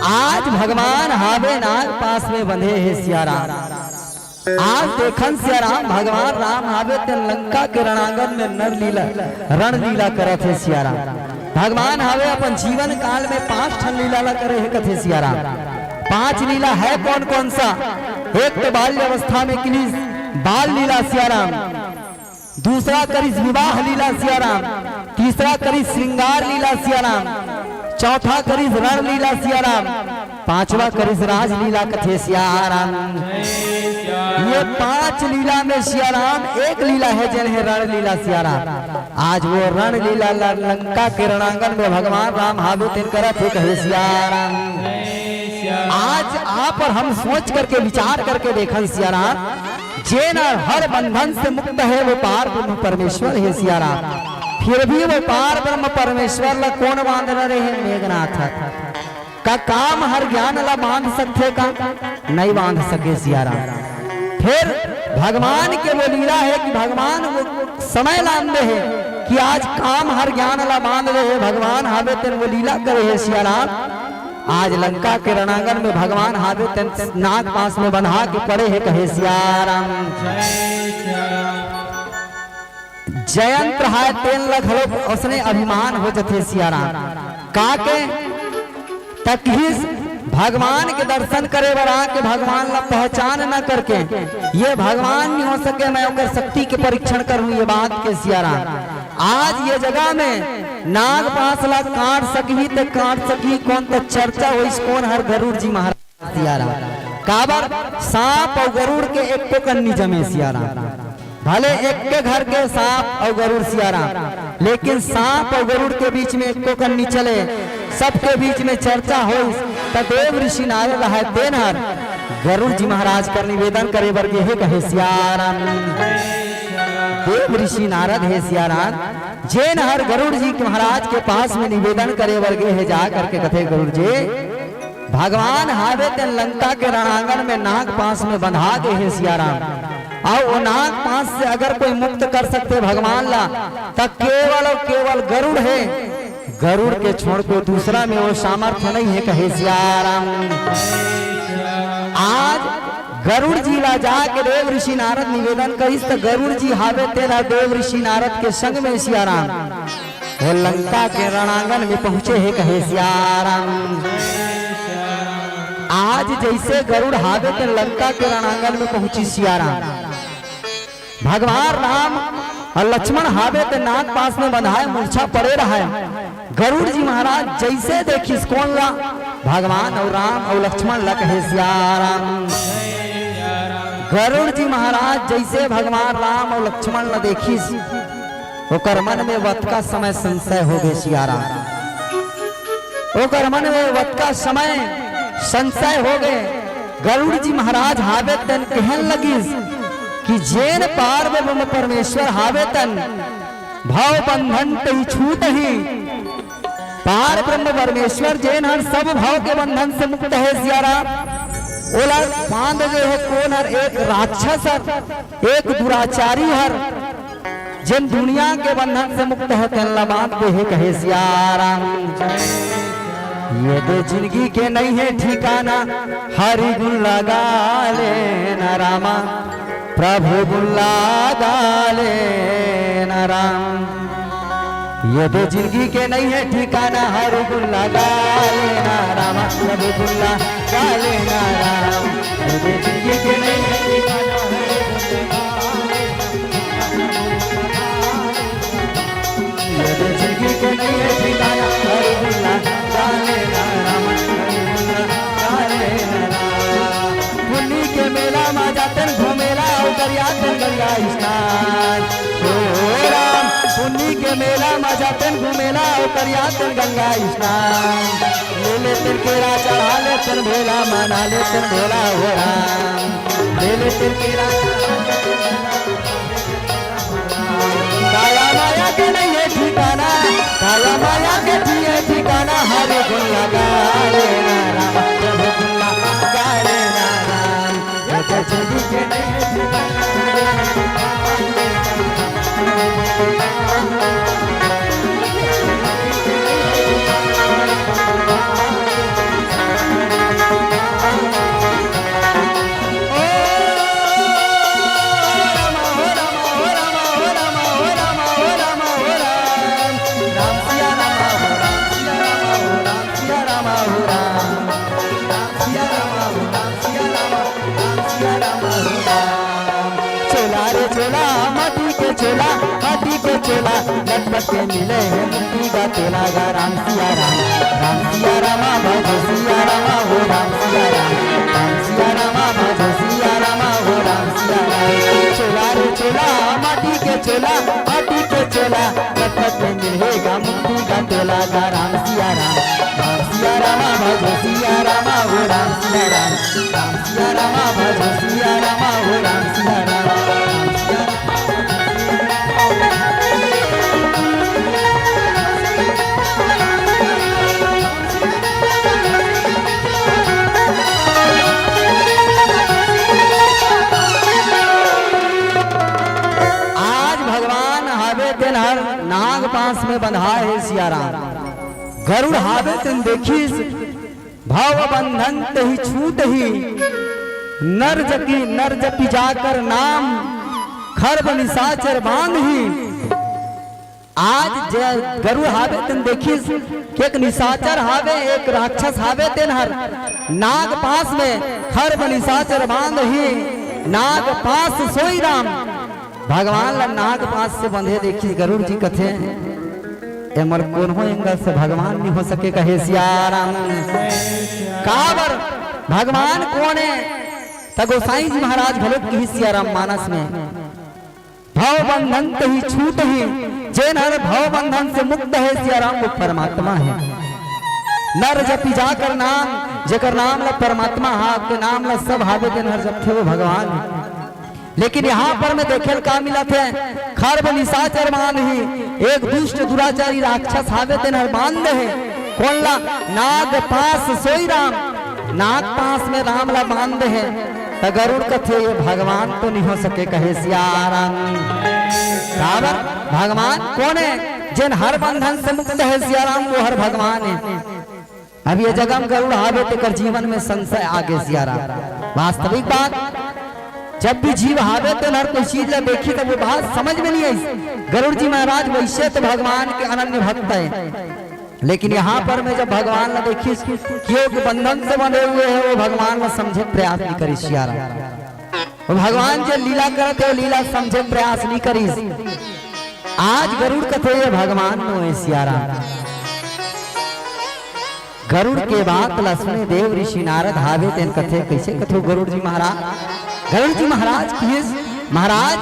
आज भगवान हावे नाग पास में बंधे हे सिया राम। आज देखन सिया राम, भगवान राम हावे तेन लंका के रणांगन में नर लीला, रण लीला करत हे सिया राम। भगवान हावे अपन जीवन काल में पांच ठन लीला ला करे हे कथे सिया राम। पांच लीला हे कौन कौन सा? एक तो बाल्यावस्था में किलिस बाल लीला सिया राम, दूसरा करिस विवाह लीला सिया राम, तीसरा करिस श्रृंगार लीला सिया राम, चौथा करिस रण लीला सिया राम, पांचवा करिस राज लीला कथे सिया राम। ये पांच लीला में सिया राम एक लीला हे, जेन हे रण लीला सिया राम। आज वो रण लीला ल-, लंका के रणांगन में भगवान राम हावे तेन करत हे कहे सिया राम। आज आप और हम सोच करके, विचार करके देखन सिया राम, जेन हर बंधन से मुक्त हे, वो पार ब्रह्म परमेश्वर हे सिया राम। फिर भी वो पार ब्रह्म परमेश्वर ला कौन बांध रहे हे? मेघनाथ ह। का काम हर ज्ञान ला बांध सकथे का? नहीं बांध सके सिया राम। फिर भगवान के वो लीला हे कि भगवान वो समय लान दे हे कि आज काम हर ज्ञान ला बांध दे हे, भगवान हावे तेन वो लीला करे हे सिया राम। आज लंका के रणांगन में भगवान हावे तेन नाग पास में बंधा के पड़े हे कहे सिया राम। जयंत रहाय तेन ल घलो उसने अभिमान हो जथे सिया राम। का के तकहिस भगवान के दर्शन करे बर आके भगवान ला पहचान न करके, ये भगवान नहीं हो सके, मैं ओकर शक्ति के परीक्षण करूं, ये बात के सिया राम। आज ये जगह में नाग पास ला काट सकही ते काट सकही, कौन तो चर्चा होइस, कौन हर गरुड़ जी महाराज सिया राम। काबर सांप अउ गरुड़ के एको कन नी जमे सिया राम। भले एक के घर के सांप अउ गरुड़ सिया राम, लेकिन सांप अउ गरुड़ के बीच में एको कन नी चले, सबके बीच में चर्चा होइस, त देव ऋषि नारद रहाय तेन हर गरुड़ जी महाराज कर निवेदन करे बर गे हे कहे सिया राम। देव ऋषि नारद हे सिया राम, जेन हर गरुड़ जी के महाराज के पास में निवेदन करे बर गे हे, जा करके कथे गरुड़ जी, भगवान हावे तेन लंका के रणांगन में नाग पास में बंधा दे हे सिया राम। अउ वो नाग पास से अगर कोई मुक्त कर सकथे भगवान ला, त केवल अउ केवल गरुड़ हे। गरुड़ के छोड़ के दूसरा में वो सामर्थ्य नहीं हे कहे सिया राम। आज गरुड़ जी ला जाके देव ऋषि नारद निवेदन करिस, त गरुड़ जी हावे तेला देव ऋषि नारद के संग में सिया राम। वो लंका के रणांगन में पहुंचे हे कहे सिया राम। आज जैसे गरुड़ हावे ते लंका के रणांगन में पहुंची सिया राम। भगवान राम अउ लक्ष्मण हावे ते नाग पास में बंधाए मूर्छा पड़े रहाय। गरुड़ जी महाराज जैसे देखिस कोन ला, भगवान अउ राम अउ लक्ष्मण ल कहे सिया राम। गरुड़ जी महाराज जइसे भगवान राम अउ लक्ष्मण ल देखिस, ओकर मन में वतका समय संशय हो गे सिया राम। ओकर मन में वतका समय संशय हो गे। गरुड़ जी महाराज हावे तेन कहन लगिस कि जेन पार ब्रह्म परमेश्वर हावे तेन भव बंधन तहि छूटही। पार ब्रह्म परमेश्वर जेन हर सब भव के बंधन से मुक्त हे सिया राम, ओला बांध दे हे कोन हर? एक राक्षस हर, एक दुराचारी हर, जेन दुनिया के बंधन से मुक्त हे, तेन ला बांध दे हे, कहे सिया राम। ये दे जिंदगी के नहीं है ठिकाना, हरि गुण लगा लेना रामा, प्रभु गुण लगा लेना राम। ये दे जिंदगी के नहीं है ठिकाना, हरि गुण लगा लेना रामा, प्रभु गुण लगा लेना राम। ये दे जिंदगी के नहीं है ठिकाना, हरि गुण लगा लेना रामा। ये तो जिंदगी के नहीं है ठिकाना, हरि गुण लगा लेना राम, हरि गुण लगा लेना राम। पुन्नी के मेला मा जातेन घूमेला, अउ करियातेन गंगा स्नान। ओ राम, पुन्नी के मेला मा जातेन घूमेला, अउ करियातेन गंगा स्नान। ले लेतेन केरा चढ़ा लेतेन भोला, मना लेतेन भोला हो राम। ले लेतेन केरा चढ़ा लेतेन भोला। काया माया के नहीं है ठिकाना, काया माया के नहीं है ठिकाना, हरि गुण लगा लेना राम, प्रभु गुण लगा लेना राम। ये तो जिंदगी के नहीं है ठिकाना। चोला रे चोला, माटी के चोला, माटी के चोला, लटपट के मिले हे मुक्ति का तोला गा। राम सिया राम, राम सिया रामा, भजो सिया रामा, हो राम सिया राम, राम सिया रामा, भजो सिया रामा, हो राम सिया राम। चोला रे चोला, माटी के चोला, माटी के चोला, लटपट के मिले हे गा मुक्ति का तोला गा। राम सिया राम, राम सिया रामा, भजो सिया रामा, हो राम सिया राम, राम सिया रामा, भजो सिया रामा, हो राम सिया राम, राम सिया रामा, भजो सिया रामा। आज भगवान हावे तेन हर नाग पास में बंधा हे सिया राम। गरुड़ हावे तेन देखिस, भव बंधन तहि छूटही, नर जपि, नर जपि जाकर नाम, खरब निशाचर बांधही। आज जे गरुड़ हावे तेन देखिस कि एक निशाचर हावे, एक राक्षस हावे, तेन हर नाग पास में खरब निशाचर बांधही, नाग पास सोई राम। भगवान ला नाग पास से बंधे देखिस गरुड़ जी कथे, "एमर कोनो एंगल से भगवान नहीं हो सके," कहे सिया राम। काबर भगवान कोन हे? त गोसाई जी महाराज घलो किहिस सिया राम मानस में, "भव बंधन तहि छूटही, जेन हर भव बंधन से मुक्त हे सिया राम, वो परमात्मा हे।" नर जपि जाकर नाम, जेकर नाम ला परमात्मा हा, के नाम ला सब हावे तेन हर जपथे वो भगवान हे। लेकिन यहाँ पर में देखे ल का मिलत हे? खरब निशाचर बांधही, एक दुष्ट दुराचारी राक्षस हावे तेन हर बांध दे हे। कोन ला? नाग पास सोई राम, नाग पास में राम ला बांध दे हे। त गरुड़ कथे, "ये भगवान तो नहीं हो सके," कहे सिया राम। काबर? भगवान कोन हे? जेन हर बंधन से मुक्त हे सिया राम, वो हर भगवान हे। अब ये जगह में गरुड़ हावे तेकर जीवन में संशय आगे सिया राम। वास्तविक बात, जब भी जीव हावे तो हर कोई चीज ला देखी, तब वो बात समझ में नहीं आई। गरुड़ जी महाराज वैसे तो भगवान के अनन्य भक्त हे, लेकिन यहाँ पर में जब भगवान ला देखिस कि वो के बंधन से बंधे हुए हे, वो भगवान ला समझे प्रयास नहीं करिस सिया राम। वो भगवान जे लीला करत हे, वो लीला समझे प्रयास नहीं करिस। आज गरुड़ कथे ये भगवान नो हे सिया राम। गरुड़ के बात ल सुने देव ऋषि नारद हावे, तेन कथे, कइसे कथो गरुड़ जी महाराज? गरुड़ जी महाराज किहिस, महाराज,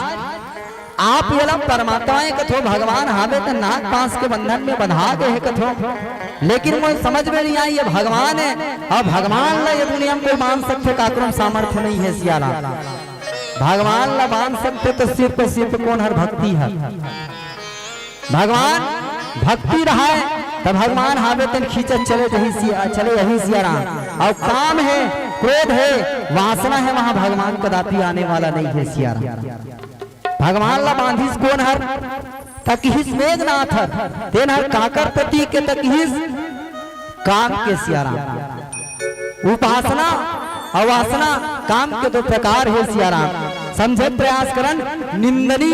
आप येला परमात्मा ए कथो, भगवान हावे त नाग पास के बंधन में बंधा गे हे कथो, लेकिन मोर समझ में नइ आय, ये भगवान हे, अउ भगवान ला ये दुनिया में कोई बांध सकथे, काकरो में सामर्थ्य नइ हे सियाराम। भगवान ला बांध सकथे त सिर्फ, सिर्फ कोन हर? भक्ति हर। भगवान भक्ति रहय त भगवान हावे तेन खींचत चले जही सिया, चले यही सियाराम। अउ काम हे, क्रोध हे, वासना हे, वहां भगवान कदापि आने वाला नइ हे सियाराम। भगवान ला बांधिस कोन हर? त किहिस मेघनाथ हर। तेन हर काकर प्रतीक ए त किहिस? काम के सियाराम। उपासना अउ वासना काम के दो प्रकार हे सियाराम। समझे के प्रयास करन, निंदनी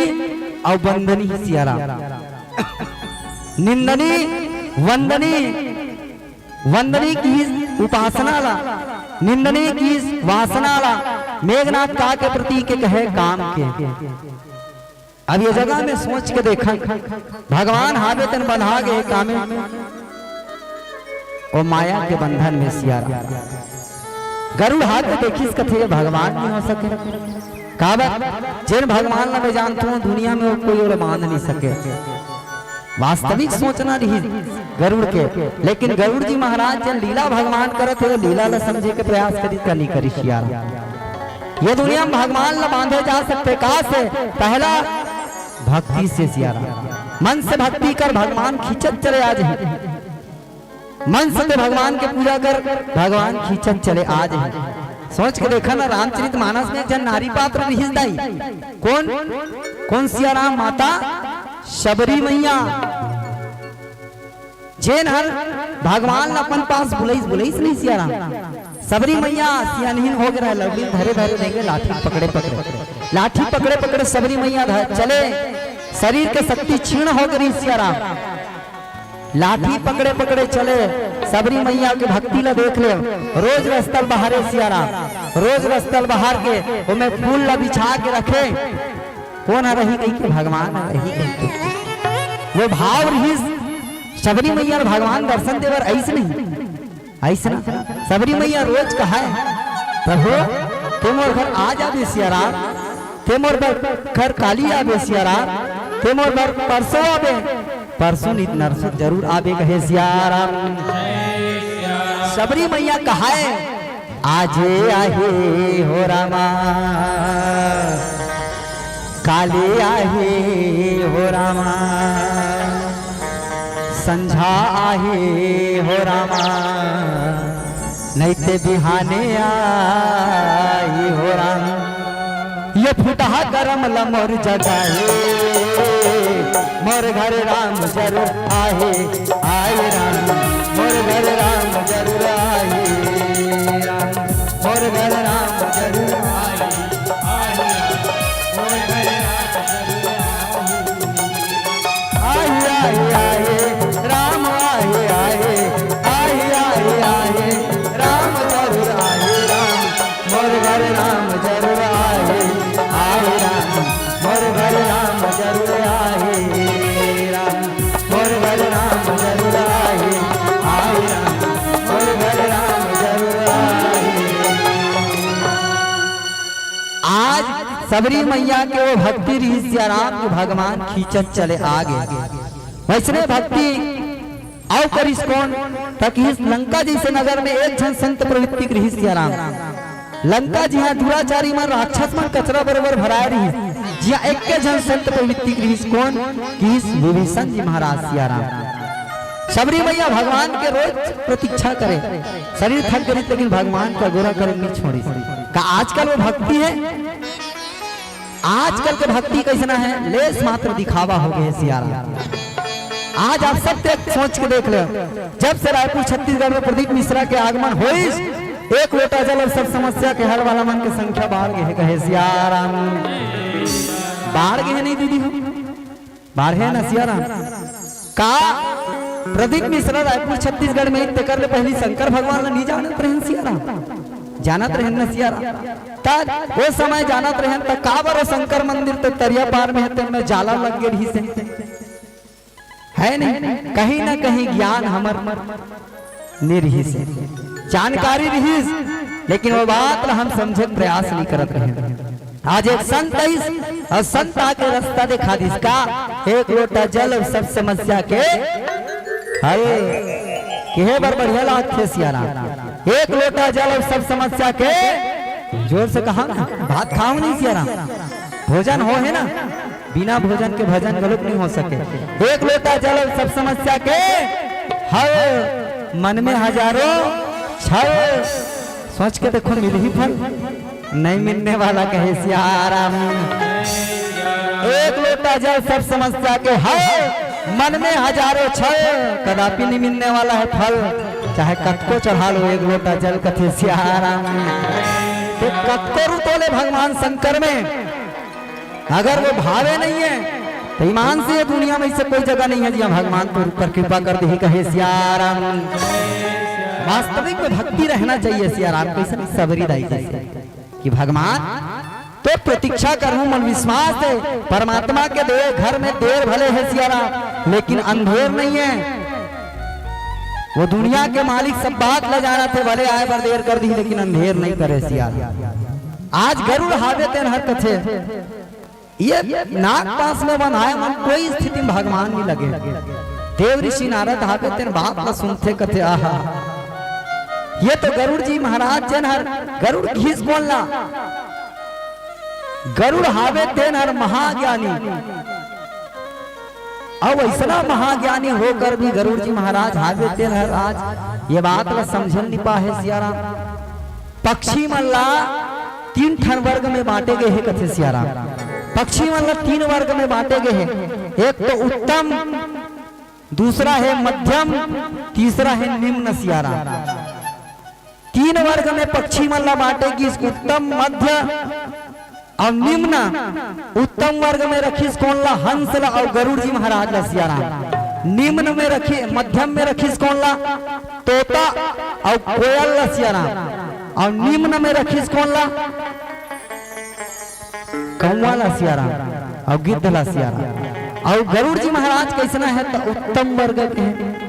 अउ वंदनी सियाराम। निंदनी, वंदनी, वंदनी किहिस उपासना ला, निंदनी किहिस वासना ला। मेघनाथ का के प्रतीक ए कहे? काम के। अब ये जगह में सोच के देखन, भगवान हावे तेन बंधा गे हे कामे, ओ माया के बंधन में सियाराम। गरुड़ हाथ में देखिस कथे, ये भगवान नइ हो सके। काबर? जेन भगवान ला मैं जानथों, दुनिया में वो कोई ओला बांध नइ सके। वास्तविक सोचना रहिस गरुड़ के, लेकिन गरुड़ जी महाराज जेन लीला भगवान करत हे, वो लीला ला समझे के प्रयास करिस का नइ करिस सियाराम। ये दुनिया में भगवान ला बांधे जा सकथे का से? पहला भक्ति से सियाराम। मन से भक्ति कर, भगवान खींचत चले आ जही। मन से तो भगवान के पूजा कर, भगवान खींचत चले आ जही। सोच के देखा ना, रामचरित मानस में एक झन नारी पात्र रिहिस दाई। कोन? कोन सियाराम? माता शबरी मैया। जेन हर भगवान ला अपन पास बुलाइस, बुलाइस नहीं सियाराम। शबरी मैया सियानहिन हो गे रहय, लवलीन धरे धरे रेंगे, लाठी पकड़े पकड़े, लाठी पकड़े पकड़े शबरी मैया ध-, चले, शरीर के शक्ति क्षीण हो गे रहिस सियाराम। लाठी पकड़े पकड़े चले, शबरी मैया के भक्ति ला देख ले, रोज रस्ता ल बहारे सियाराम, रोज रस्ता ल बहार के ओमे फूल ला बिछा के रखे। कोन ह रही कहिके? भगवान ह रही कहिके। वो भाव रिहिस, शबरी मैया ल भगवान दर्शन देबर आइस नहीं, आइस ना। शबरी मैया रोज कहय, "प्रभु, ते मोर घर आज आबे सियाराम, ते मोर बर घर काली आबे सियाराम, ते मोर बर परसों आबे, परसों नित नरसों जरूर आबे," कहे सियाराम। शबरी मैया कहय, "आजे आहे हो रामा, काले आहे हो रामा, संझा आहे हो रामा, नइते बिहाने आही हो राम।" ये फुटहा करम ल मोर जगाए, मोर घर राम जरूर आहे, आए राम, मोर घर राम जरूर आहे, राम, मोर घर राम जरूर आहे, आए राम, मोर घर राम जरूर आहे। आहे, आहे, आहे, राम आहे, आहे, आहे, आहे, आहे, राम जरूर आहे, राम, मोर घर राम जरूर आहे, आहे राम, मोर घर राम जरूर आहे, राम, मोर घर राम जरूर आहे, आहे राम, मोर घर राम जरूर आहे। आज शबरी मैया के वो भक्ति रिहिस सियाराम के भगवान खींचत चले आ गे। वइसने भक्ति अउ करिस कोन? त किहिस लंका जइसे नगर में एक झन संत प्रवृत्ति के रिहिस सियाराम। लंका जिहां दुराचारी मन, राक्षस मन कचरा बरोबर भराए रिहिस, जिहां एक्के झन संत प्रवृत्ति के रिहिस कोन? किहिस विभीषण जी महाराज सियाराम। शबरी मैया भगवान के रोज प्रतीक्षा करे, शरीर थक गे रिहिस लेकिन भगवान के अगोरा करे नइ छोड़िस। का आजकल वो भक्ति हे? आजकल के भक्ति कइसना हे? लेस मात्र दिखावा हो गे हे सियाराम। आज आप सब देख, सोच के देख ले, जब से रायपुर छत्तीसगढ़ में प्रदीप मिश्रा के आगमन होइस, एक लोटा जल अउ सब समस्या के हल वाला मन के संख्या बाढ़ गे हे, कहे सियाराम। बाढ़ गे हे नहीं दीदी हो? बाढ़े न सियाराम। का प्रदीप मिश्रा रायपुर छत्तीसगढ़ में तेकर ले पहिली शंकर भगवान ल नइ जानत रहेन सियाराम? जानत रहेन न सियाराम। त ओ समय जानत रहेन त काबर ओ शंकर मंदिर तो तरिया पार में हे, तेन में जाला लग गे रहिस हे। हे नहीं, कहीं ना कहीं ज्ञान हमर नइ रिहिस हे। जानकारी रिहिस, लेकिन वो बात ला हम समझे के प्रयास नइ करत रहेन। आज एक संत आइस अउ संत आके रस्ता देखा दिस का, एक लोटा जल अउ सब समस्या के हल। केहे बर बढ़िया लागथे सियाराम, एक लोटा जल अउ सब समस्या के, जोर से कहा ना, भात खाव नहीं सियाराम, भोजन हो हे ना, बिना भोजन के भजन घलोक नहीं हो सके। एक लोटा जल अउ सब समस्या के हल, मन में हजारों छल। सोच के देखो, मिलही फल, नइ मिलने वाला कहे सियाराम। एक लोटा जल सब समस्या के हल, मन में हजारों छल, कदापि नइ मिलने वाला हे फल। चाहे कतको चढ़ा लो एक लोटा जल कथे सियाराम। ते कतको रुतो ले भगवान शंकर में, अगर वो भावे नइ हे, त ईमान से ये दुनिया में अइसे कोई जगह नइ हे, जिहाँ भगवान तोर ऊपर कृपा कर देही, कहे सियाराम। वास्तविक में भक्ति रहना चाहिए सियाराम, कइसे सबरी दाई जइसे कि भगवान तोर प्रतीक्षा करहूँ, मन विश्वास हे, परमात्मा के देर, घर में देर भले हे सियाराम, लेकिन अंधेर नइ हे। वो दुनिया के मालिक सब बात ला जानत हे, भले आय बर देर कर दिही, लेकिन अंधेर नइ करे सियाराम। आज गरुड़ हावे तेन हर कथे, ये नाग पास में बंधाय मन कोई स्थिति में भगवान नइ लगे। देव ऋषि नारद हावे तेन बात ला सुनथे, कथे, आहा, ये तो गरुड़ जी महाराज जेन हर गरुड़ घीस कोन ला, गरुड़ हावे तेन हर महाज्ञानी। अउ अइसना महाज्ञानी होकर भी गरुड़ जी महाराज हावे तेन हर आज ये बात ला समझन नइ पाहे सियाराम। पक्षी मन ला तीन ठन वर्ग में बांटे गे हे, कथे सियाराम। पक्षी मन ला तीन वर्ग में बांटे गे हे, एक तो उत्तम, दूसरा हे मध्यम, तीसरा हे निम्न सियाराम। तीन वर्ग में पक्षी मन ला बांटे गिस, उत्तम, मध्य अउ निम्न। उत्तम वर्ग में रखिस कोन ला? हंस ला अउ गरुड़ जी महाराज ला सियाराम। निम्न में रखी, मध्यम में रखिस कोन ला? तोता अउ कोयल ला सियाराम। अउ निम्न में रखिस कोन ला? कौवा ला सियाराम अउ गिद्ध ला सियाराम। अउ गरुड़ जी महाराज कइसना हे? त उत्तम वर्ग के हे।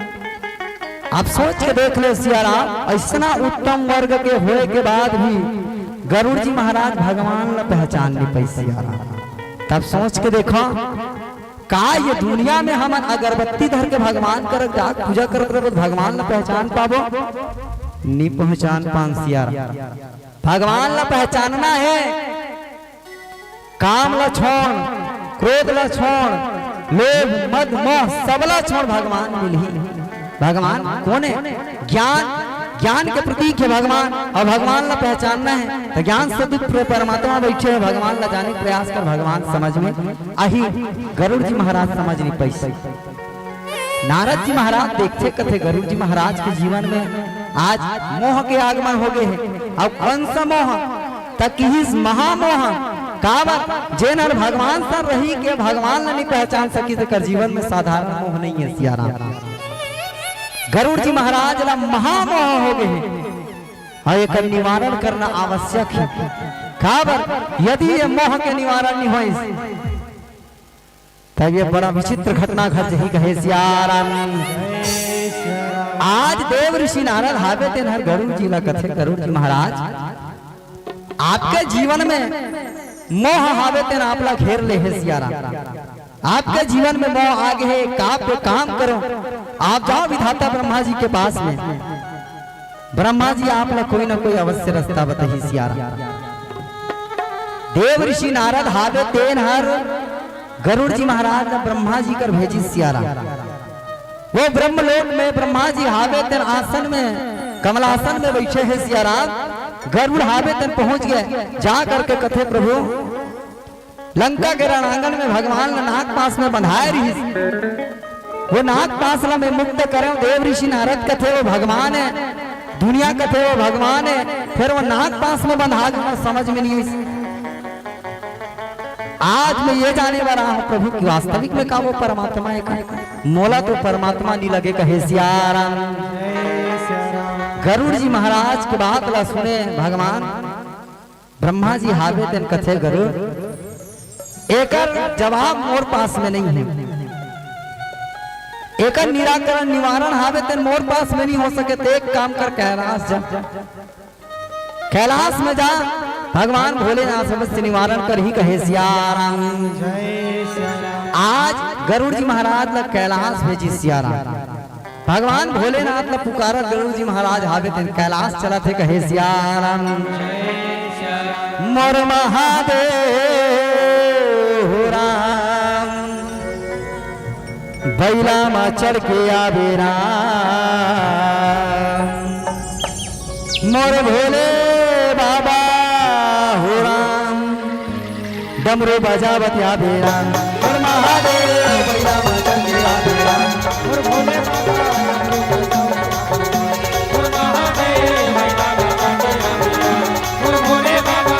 आप सोच के देख ले सियाराम, अइसना उत्तम वर्ग के होय के बाद भी गरुड़ जी महाराज भगवान ला पहचान नइ पाइस सियाराम। तब सोच के देखो, का ये दुनिया में हमन अगरबत्ती धर के भगवान कर जात पूजा करत रहो, भगवान ला पहचान पाबो? नइ पहचान पान सियाराम। भगवान ला पहचानना हे, काम ला छोड़, क्रोध ला छोड़, लोभ, मद, मोह, सबला छोड़, भगवान मिलही। भगवान कोन हे? ज्ञान, ज्ञान के प्रतीक हे भगवान। अउ भगवान ला पहचानना हे, त ज्ञान स्वरूप परमात्मा बइठे हे, भगवान ला जाने के प्रयास कर, भगवान समझ में आही। गरुड़ जी महाराज समझ नइ पाइस। नारद जी महाराज देखथे, कथे, गरुड़ जी महाराज के जीवन में आज मोह के आगमन हो गे हे। अउ कौन सा मोह? त किहिस महामोह। काबर? जेन हर भगवान सन रही के भगवान ला नइ पहचान सकिस, तेकर जीवन में साधारण मोह नइ हे सियाराम। गरुड़ जी महाराज ला महामोह हो गे हे अउ एकर निवारण करना आवश्यक हे। काबर? यदि ये मोह के निवारण नइ होइस, तब ये बड़ा विचित्र घटना घट जही, कहे सियाराम। आज देव ऋषि नारद हावे तेन हर गरुड़ जी ला कथे, गरुड़ जी महाराज, आपके जीवन में मोह हावे तेन आप ला घेर ले हे सियाराम। आपके जीवन में मोह आ गे हे, का आप काम करो, आप जाओ विधाता ब्रह्मा जी के पास में। ब्रह्मा जी आप ला कोई ना कोई अवश्य रस्ता बताही सियाराम। देव ऋषि नारद हावे तेन हर गरुड़ जी महाराज ला ब्रह्मा जी कर भेजिस सियाराम। वो ब्रह्मलोक में ब्रह्मा जी हावे तेन आसन में, कमलासन में बइठे हे सियाराम। गरुड़ हावे तेन पहुंच गे, जा करके कथे, प्रभु, लंका के रणांगन में भगवान ला नाग पास में बंधाय रिहिस, वो नाग पास ला मैं मुक्त करेंव। देव ऋषि नारद कथे, वो भगवान हे, दुनिया कथे, वो भगवान हे, फेर वो नाग पास में बंधा गे, समझ में नइ आइस। आज मैं ये जाने बर आय हंव प्रभु कि वास्तविक में का वो परमात्मा हे का? मोला तो परमात्मा नइ लगे, कहे सियाराम। गरुड़ जी महाराज के बात ला सुने भगवान, ब्रह्मा जी हावे तेन कथे, गरुड़, एकर जवाब मोर पास में नइ हे। एकर निराकरण निवारण हावे तेन मोर पास में नहीं हो सके, ते एक काम कर, कैलाश जा। कैलाश में जा, भगवान भोलेनाथ समस्या निवारण करही, कहे सियाराम। आज गरुड़ जी महाराज ला कैलाश भेजी सियाराम। भगवान भोलेनाथ ला पुकारत गरुड़ जी महाराज हावे तेन कैलाश चलत हे, कहे सियाराम। मोर महादेव हो राम, बैला मा चढ़ के आबे राम। मोर भोले बाबा हो राम, डमरू बजावत आबे राम। मोर महादेव बैला मा चढ़ के आबे राम। मोर भोले बाबा, मोर महादेव बैला मा चढ़ के आबे राम। मोर भोले बाबा,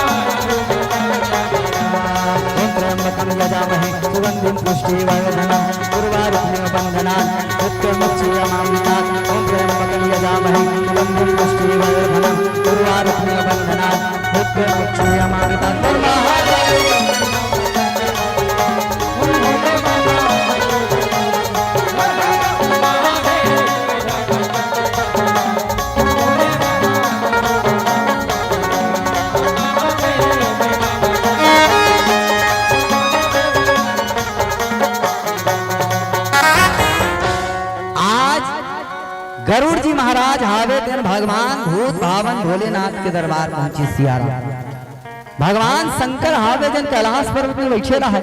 ॐ त्र्यम्बकं यजामहे सुगन्धिं पुष्टिवर्धनम्। उर्वारुकमिव बन्धनान् मृत्युर्मुक्षीयमामृतात्। ॐ त्र्यम्बकं यजामहे सुगन्धिं पुष्टिवर्धनम्। उर्वारुकमिव बन्धनान् मृत्युर्मुक्षीयमामृतात्। आज गरुड़ जी महाराज हावे तेन भगवान भूत भावन भोलेनाथ के दरबार पहुंची सियाराम। भगवान शंकर हावे जेन कैलाश पर्वत में बैठे रहे।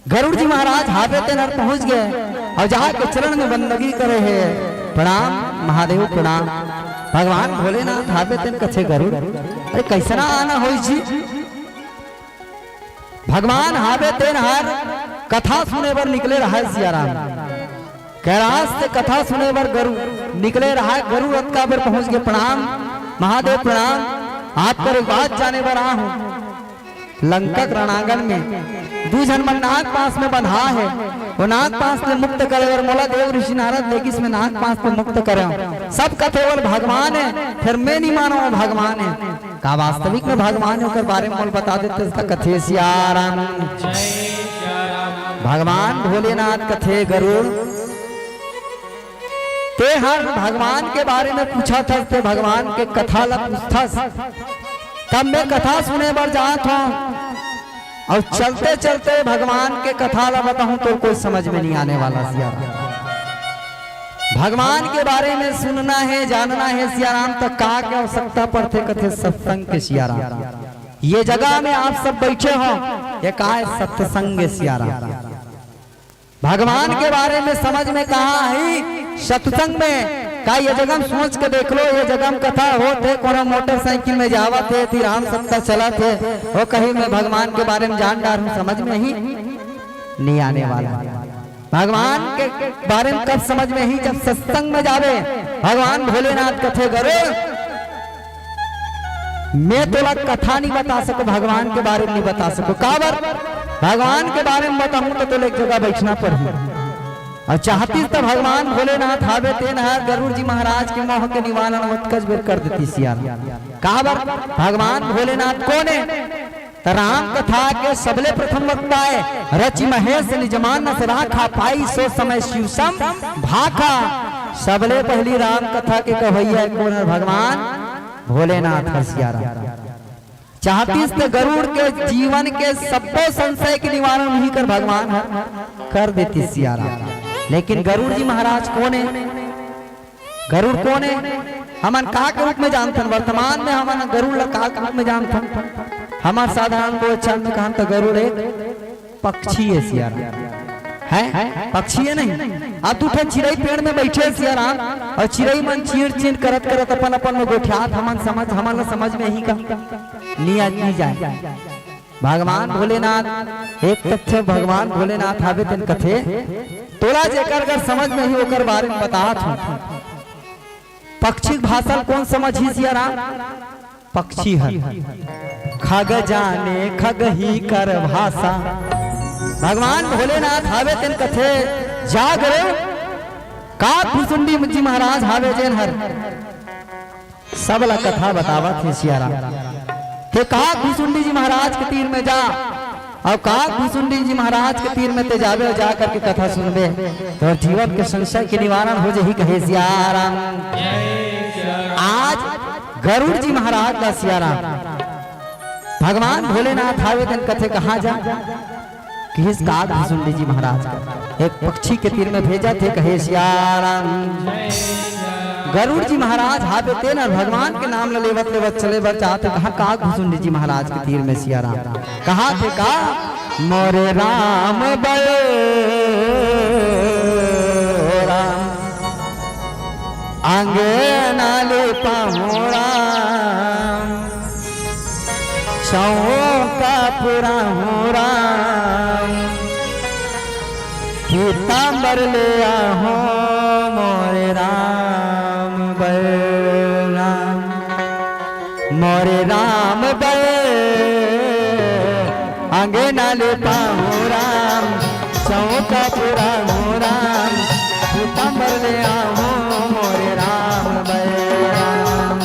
गरुड़ जी महाराज हावे तेन हर पहुंच गए अउ जाके चरण में बंदगी करे हे। प्रणाम महादेव प्रणाम। भगवान भोलेनाथ हावे तेन कथे गरुड़, अरे कइसना आना होइस जी? भगवान हावे तेन हर कथा सुने बर निकले रहय सियाराम। कैलाश से कथा सुने बर गरुड़ निकले रहय। गरुड़ अतका बेर पहुंच गे, प्रणाम महादेव प्रणाम, आप कर एक बात जाने बर आ हूं। लंका के रणांगन में दू झन मन नाग पाश में बंधा हे, वो नाग पाश ले मुक्त करे बर मोला देव ऋषि नारद लेगिस, में नाग पाश ले मुक्त करे। सब कथे ओला भगवान हे, फेर में नहीं मानों भगवान हे। का वास्तविक में भगवान हे, ओकर बारे में मोला बता देते, इसका कथे सियाराम। भगवान भोलेनाथ कथे गरुड़, ते हर भगवान के बारे में पूछत हस, ते भगवान के कथा ला पूछथस, तब में कथा सुने बर जात हूं अउ चलते चलते भगवान के कथा ला बताहूं तो कोई समझ में नहीं आने वाला सियाराम। भगवान के बारे में सुनना हे, जानना हे सियाराम, त का के आवश्यकता पड़थे? कथे सत्संग के सियाराम। ये जगह में आप सब बैठे हो, ये का हे? सत्संग हे सियाराम। भगवान के बारे में समझ में कहाँ आई? सत्संग में। का ये जगह में सोच के देख लो, ये जगह में कथा होत हे, कोनो मोटरसाइकिल में जावत हे, ती राम सत्ता चलत हे, वो कहीं में भगवान के बारे में जान डार हूं, समझ में ही नहीं आने वाला। भगवान के बारे में कब समझ में ही? जब सत्संग में जावे। भगवान भोलेनाथ कथे गरुड़, में तोला कथा नहीं बता सको, भगवान के बारे में नहीं बता सको। काबर? भगवान के बारे में बताहूं तो तोला एक जगह बैठना पड़ही। अउ चाहतीस त भगवान भोलेनाथ हावे तेन हर गरुड़ जी महाराज के मोह के निवारण ओतकच बेर कर देतीस सियाराम। काबर? भगवान भोलेनाथ कोन हे? त राम कथा के सबले प्रथम वक्ता हे। रचि महेश निज मानस राखा, पाई सो समय शिव सम भाखा। सबले पहली राम कथा के कवैया हे कोन हे? भगवान भोलेनाथ हर सियाराम। चाहतीस त गरुड़ के जीवन के सब्बो संशय के निवारण उही कर भगवान हर कर देतीस सियाराम। लेकिन गरुड़ जी महाराज कोन हे? गरुड़ कोन हे? हमन का के रूप में जानथन? वर्तमान में हमन गरुड़ ला का के रूप में जानथन? हमर साधारण बोलचाल में कहन त गरुड़ एक पक्षी हे सियाराम। हे? पक्षी हे नहीं? अब दू ठन चिरई पेड़ में बैठे हे सियाराम, अउ चिरई मन चीर चीर करत करत अपन अपन में गोठियात, हमन समझ, हमन ला समझ में ही का? नहीं आ, नहीं जाए। भगवान भोलेनाथ, एक तथ्य भगवान भोलेनाथ हावे तेन कथे, तोला जेकर अगर समझ में ही ओकर बारे में बतात हूं। पक्षी के भाषा ल कोन समझही सियाराम? पक्षी हर। खग जाने खग ही कर भाषा। भगवान भोलेनाथ हावे तेन कथे, जाग रे, का भुसुंडी जी महाराज हावे जेन हर सब ला कथा बतावत हे सियाराम। ते का भुसुंडी जी महाराज के तीर में जा, अउ काक भुसुंडी जी महाराज के तीर में ते जाबे अउ जा करके कथा सुनबे, तोर जीवन के संशय के निवारण हो जही, कहे सियाराम। आज गरुड़ जी महाराज ला सियाराम भगवान भोलेनाथ हावे तेन कथे, "कहाँ जा?" किहिस काक भुसुंडी जी महाराज का एक पक्षी के तीर में भेजा थे, कहे सियाराम। गरुड़ जी महाराज हावे तेन अउ भगवान के नाम ल लेवत लेवत चले बर चाहत हे, कहाँ काक भुसुंडी जी महाराज के तीर में सियाराम। कहा थे का, "मोरे राम बल राम, अंगना ले पाहूँ राम, चौका पुराहूँ राम, पीताम्बर ले आहूँ मोरे राम बल राम।" मोरे राम बल अंगना ले पाहूँ राम, चौका पुराहूँ राम, पीताम्बर ले आहूँ मोरे राम बल राम।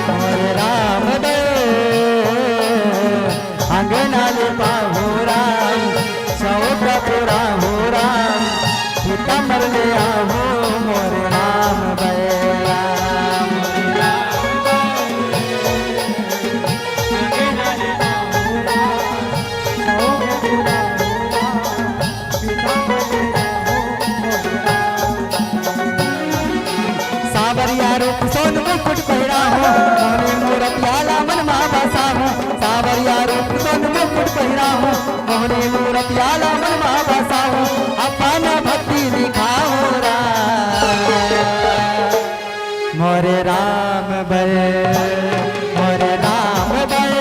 मोरे राम बल अंगना ले पाहूँ राम, चौका पुराहूँ राम, पीताम्बर ले आहूँ मोरे राम बल राम। सावरिया रूप सोन मुकुट पहिराहूँ, मोहनी मूरत आला मन मा बसाहूँ। सावरिया रूप सोन मुकुट पहिराहूँ, मोहनी मूरत आला मन मा बसाहूँ। अपन भक्ति दिखाहूँ राम। मोरे राम बल, मोरे राम बल।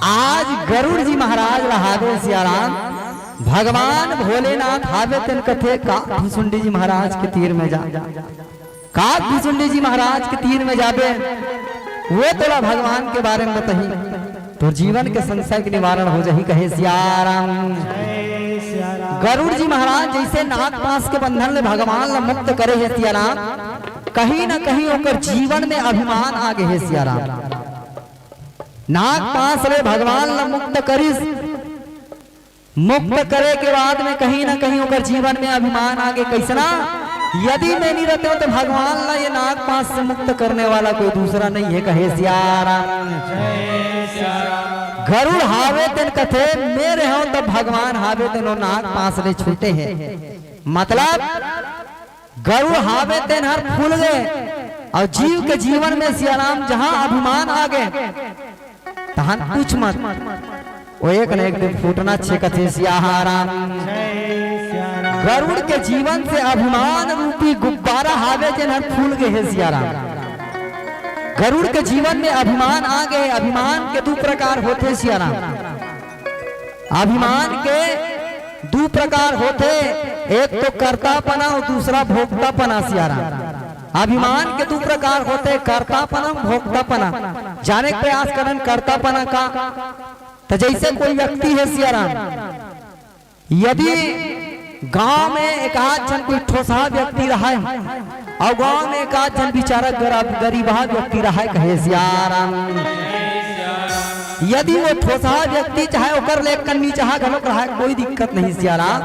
आज गरुड़ जी महाराज ला हावे सियाराम, भगवान भोलेनाथ हावे तेन कथे काक भुसुंडी जी महाराज के तीर में जा। काक भुसुंडी जी महाराज के तीर में जाबे, वो तोला भगवान के बारे में बताही, तोर जीवन के संशय के निवारण हो जाही, कहे सियाराम। गरुड़ जी महाराज जैसे नाग पास के बंधन ले भगवान ला मुक्त करे हे सियाराम, कहीं ना कहीं ओकर जीवन में अभिमान आ गए हे सियाराम। नाग पास ले भगवान ला मुक्त करिस, मुक्त करे के बाद में कहीं ना कहीं ओकर जीवन में अभिमान आ गए। कैसना? यदि मैं नहीं रहते हो तो भगवान ला ये नाग पास से मुक्त करने वाला कोई दूसरा नहीं है, कहे सियाराम। गरुड़ हावे तेन कथे, मैं रहो तब भगवान हावे तेन वो नाग पास ले छूटे है। मतलब गरुड़ हावे तेन हर फूल गए अउ जीव के जीवन में सियाराम जहां अभिमान आ गए, तहां कुछ मत, वो एक न एक दिन फूटना छे कथे सियाराम। गरुड़ के जीवन से अभिमान रूपी गुब्बारा हावे जेन हर फूल गए हे सियाराम। गरुड़ के जीवन में अभिमान आ गए, अभिमान के दू प्रकार होथे सियाराम। अभिमान के दू प्रकार होथे, एक तो कर्तापना अउ दूसरा भोक्तापना सियाराम। अभिमान के दू प्रकार होथे, कर्तापना, भोक्तापना। जाने के प्रयास करन कर्तापना का। तो जैसे कोई व्यक्ति है सियाराम, यदि गांव में एक आध झन कोई ठोसहा व्यक्ति रहे अउ गांव में एक आध झन बेचारा गरीब, गरीबहा व्यक्ति रहे, कहे सियाराम। यदि वो ठोसहा व्यक्ति चाहे ओकर ले कन्नी चाहा घलोक रहे, कोई दिक्कत नहीं सियाराम।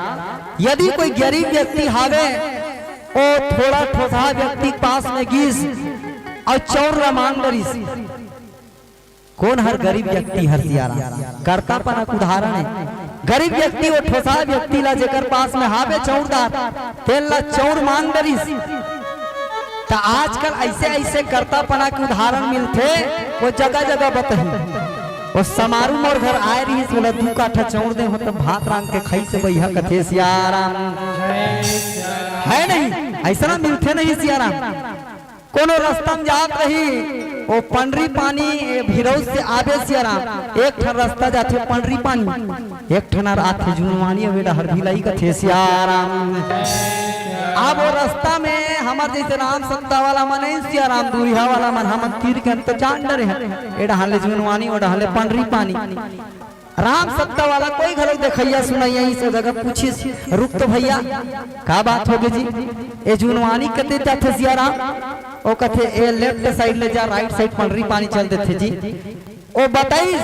यदि कोई गरीब व्यक्ति हावे, ओ थोड़ा ठोसहा व्यक्ति के पास में गिस अउ चौर ला मांग डरिस, कोन हर गरीब व्यक्ति हर सियाराम? कर्तापना के उदाहरण है। गरीब व्यक्ति वो ठोसहा व्यक्ति ला जेकर पास में हावे चौरदार, तेन ला चौर मांग डरिस। त आजकल अइसे अइसे करतापना के उदाहरण मिलथे, ओ जगह जगह बतही। ओ समारू मोर घर आय रिहिस, ओला दू काठा चउर दे हों त भात रांध के खाइस बइहा, कथे सियाराम। है नहीं, अइसना मिलथे नहीं सियाराम। कोनो रस्ता म जात रही, ओ पंडरी पानी, ए, भिरौत से आबे सियाराम, एक ठन रस्ता जाथे पंडरी पानी, एक ठन आथे जुनवानी, अउ ए डहर भिलाई, कथे सियाराम। अब ओ रस्ता में हमर जइसे राम सत्ता वाला मन हे, सियाराम दूरिहा वाला मन, हमन तीर के अंत जान डरे हन, ए डहर ले जुनवानी, ओ डहर ले पंडरी पानी। राम सत्ता वाला कोई घलो देखइया सुनइया इस जगह पूछिस, "रुक तो भइया, का बात होगे जी? ए जुनवानी कते जाथे सियाराम?" ओ कथे, "ए लेफ्ट साइड ले जा, राइट साइड पंडरी पानी चल देथे जी।" ओ बताइस,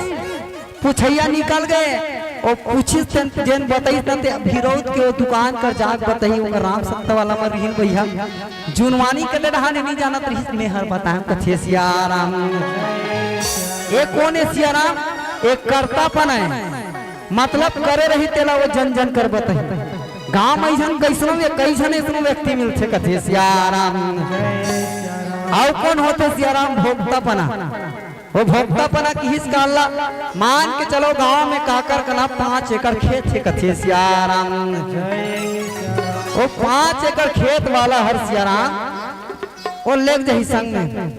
पूछइया निकल गे। ओ पूछिस तेन, जेन बताइस न ते भिरौत के ओ दुकान कर जाके बताही, ओकर राम सत्ता वाला मन रिहिन बइहा। जुनवानी कते डहान हे नी जानत रिहिस, मेहर बताएंव कथे सियाराम। ए कोन हे सियाराम? ए करतापन हे, मतलब करे रही तेला ओ जन जन कर बताही। गांव म अइसन कइसनो व्य-, कइसन अइसनो व्यक्ति मिलथे कथे सियाराम। अउ कोन होथे सियाराम? भोगतापना। ओ भोगतापना किहिस काला, मान के चलो गांव में काकर कना पांच एकड़ खेत हे कथे सियाराम। ओ पांच एकड़ खेत वाला हर सियाराम, ओ लेग जही संग में।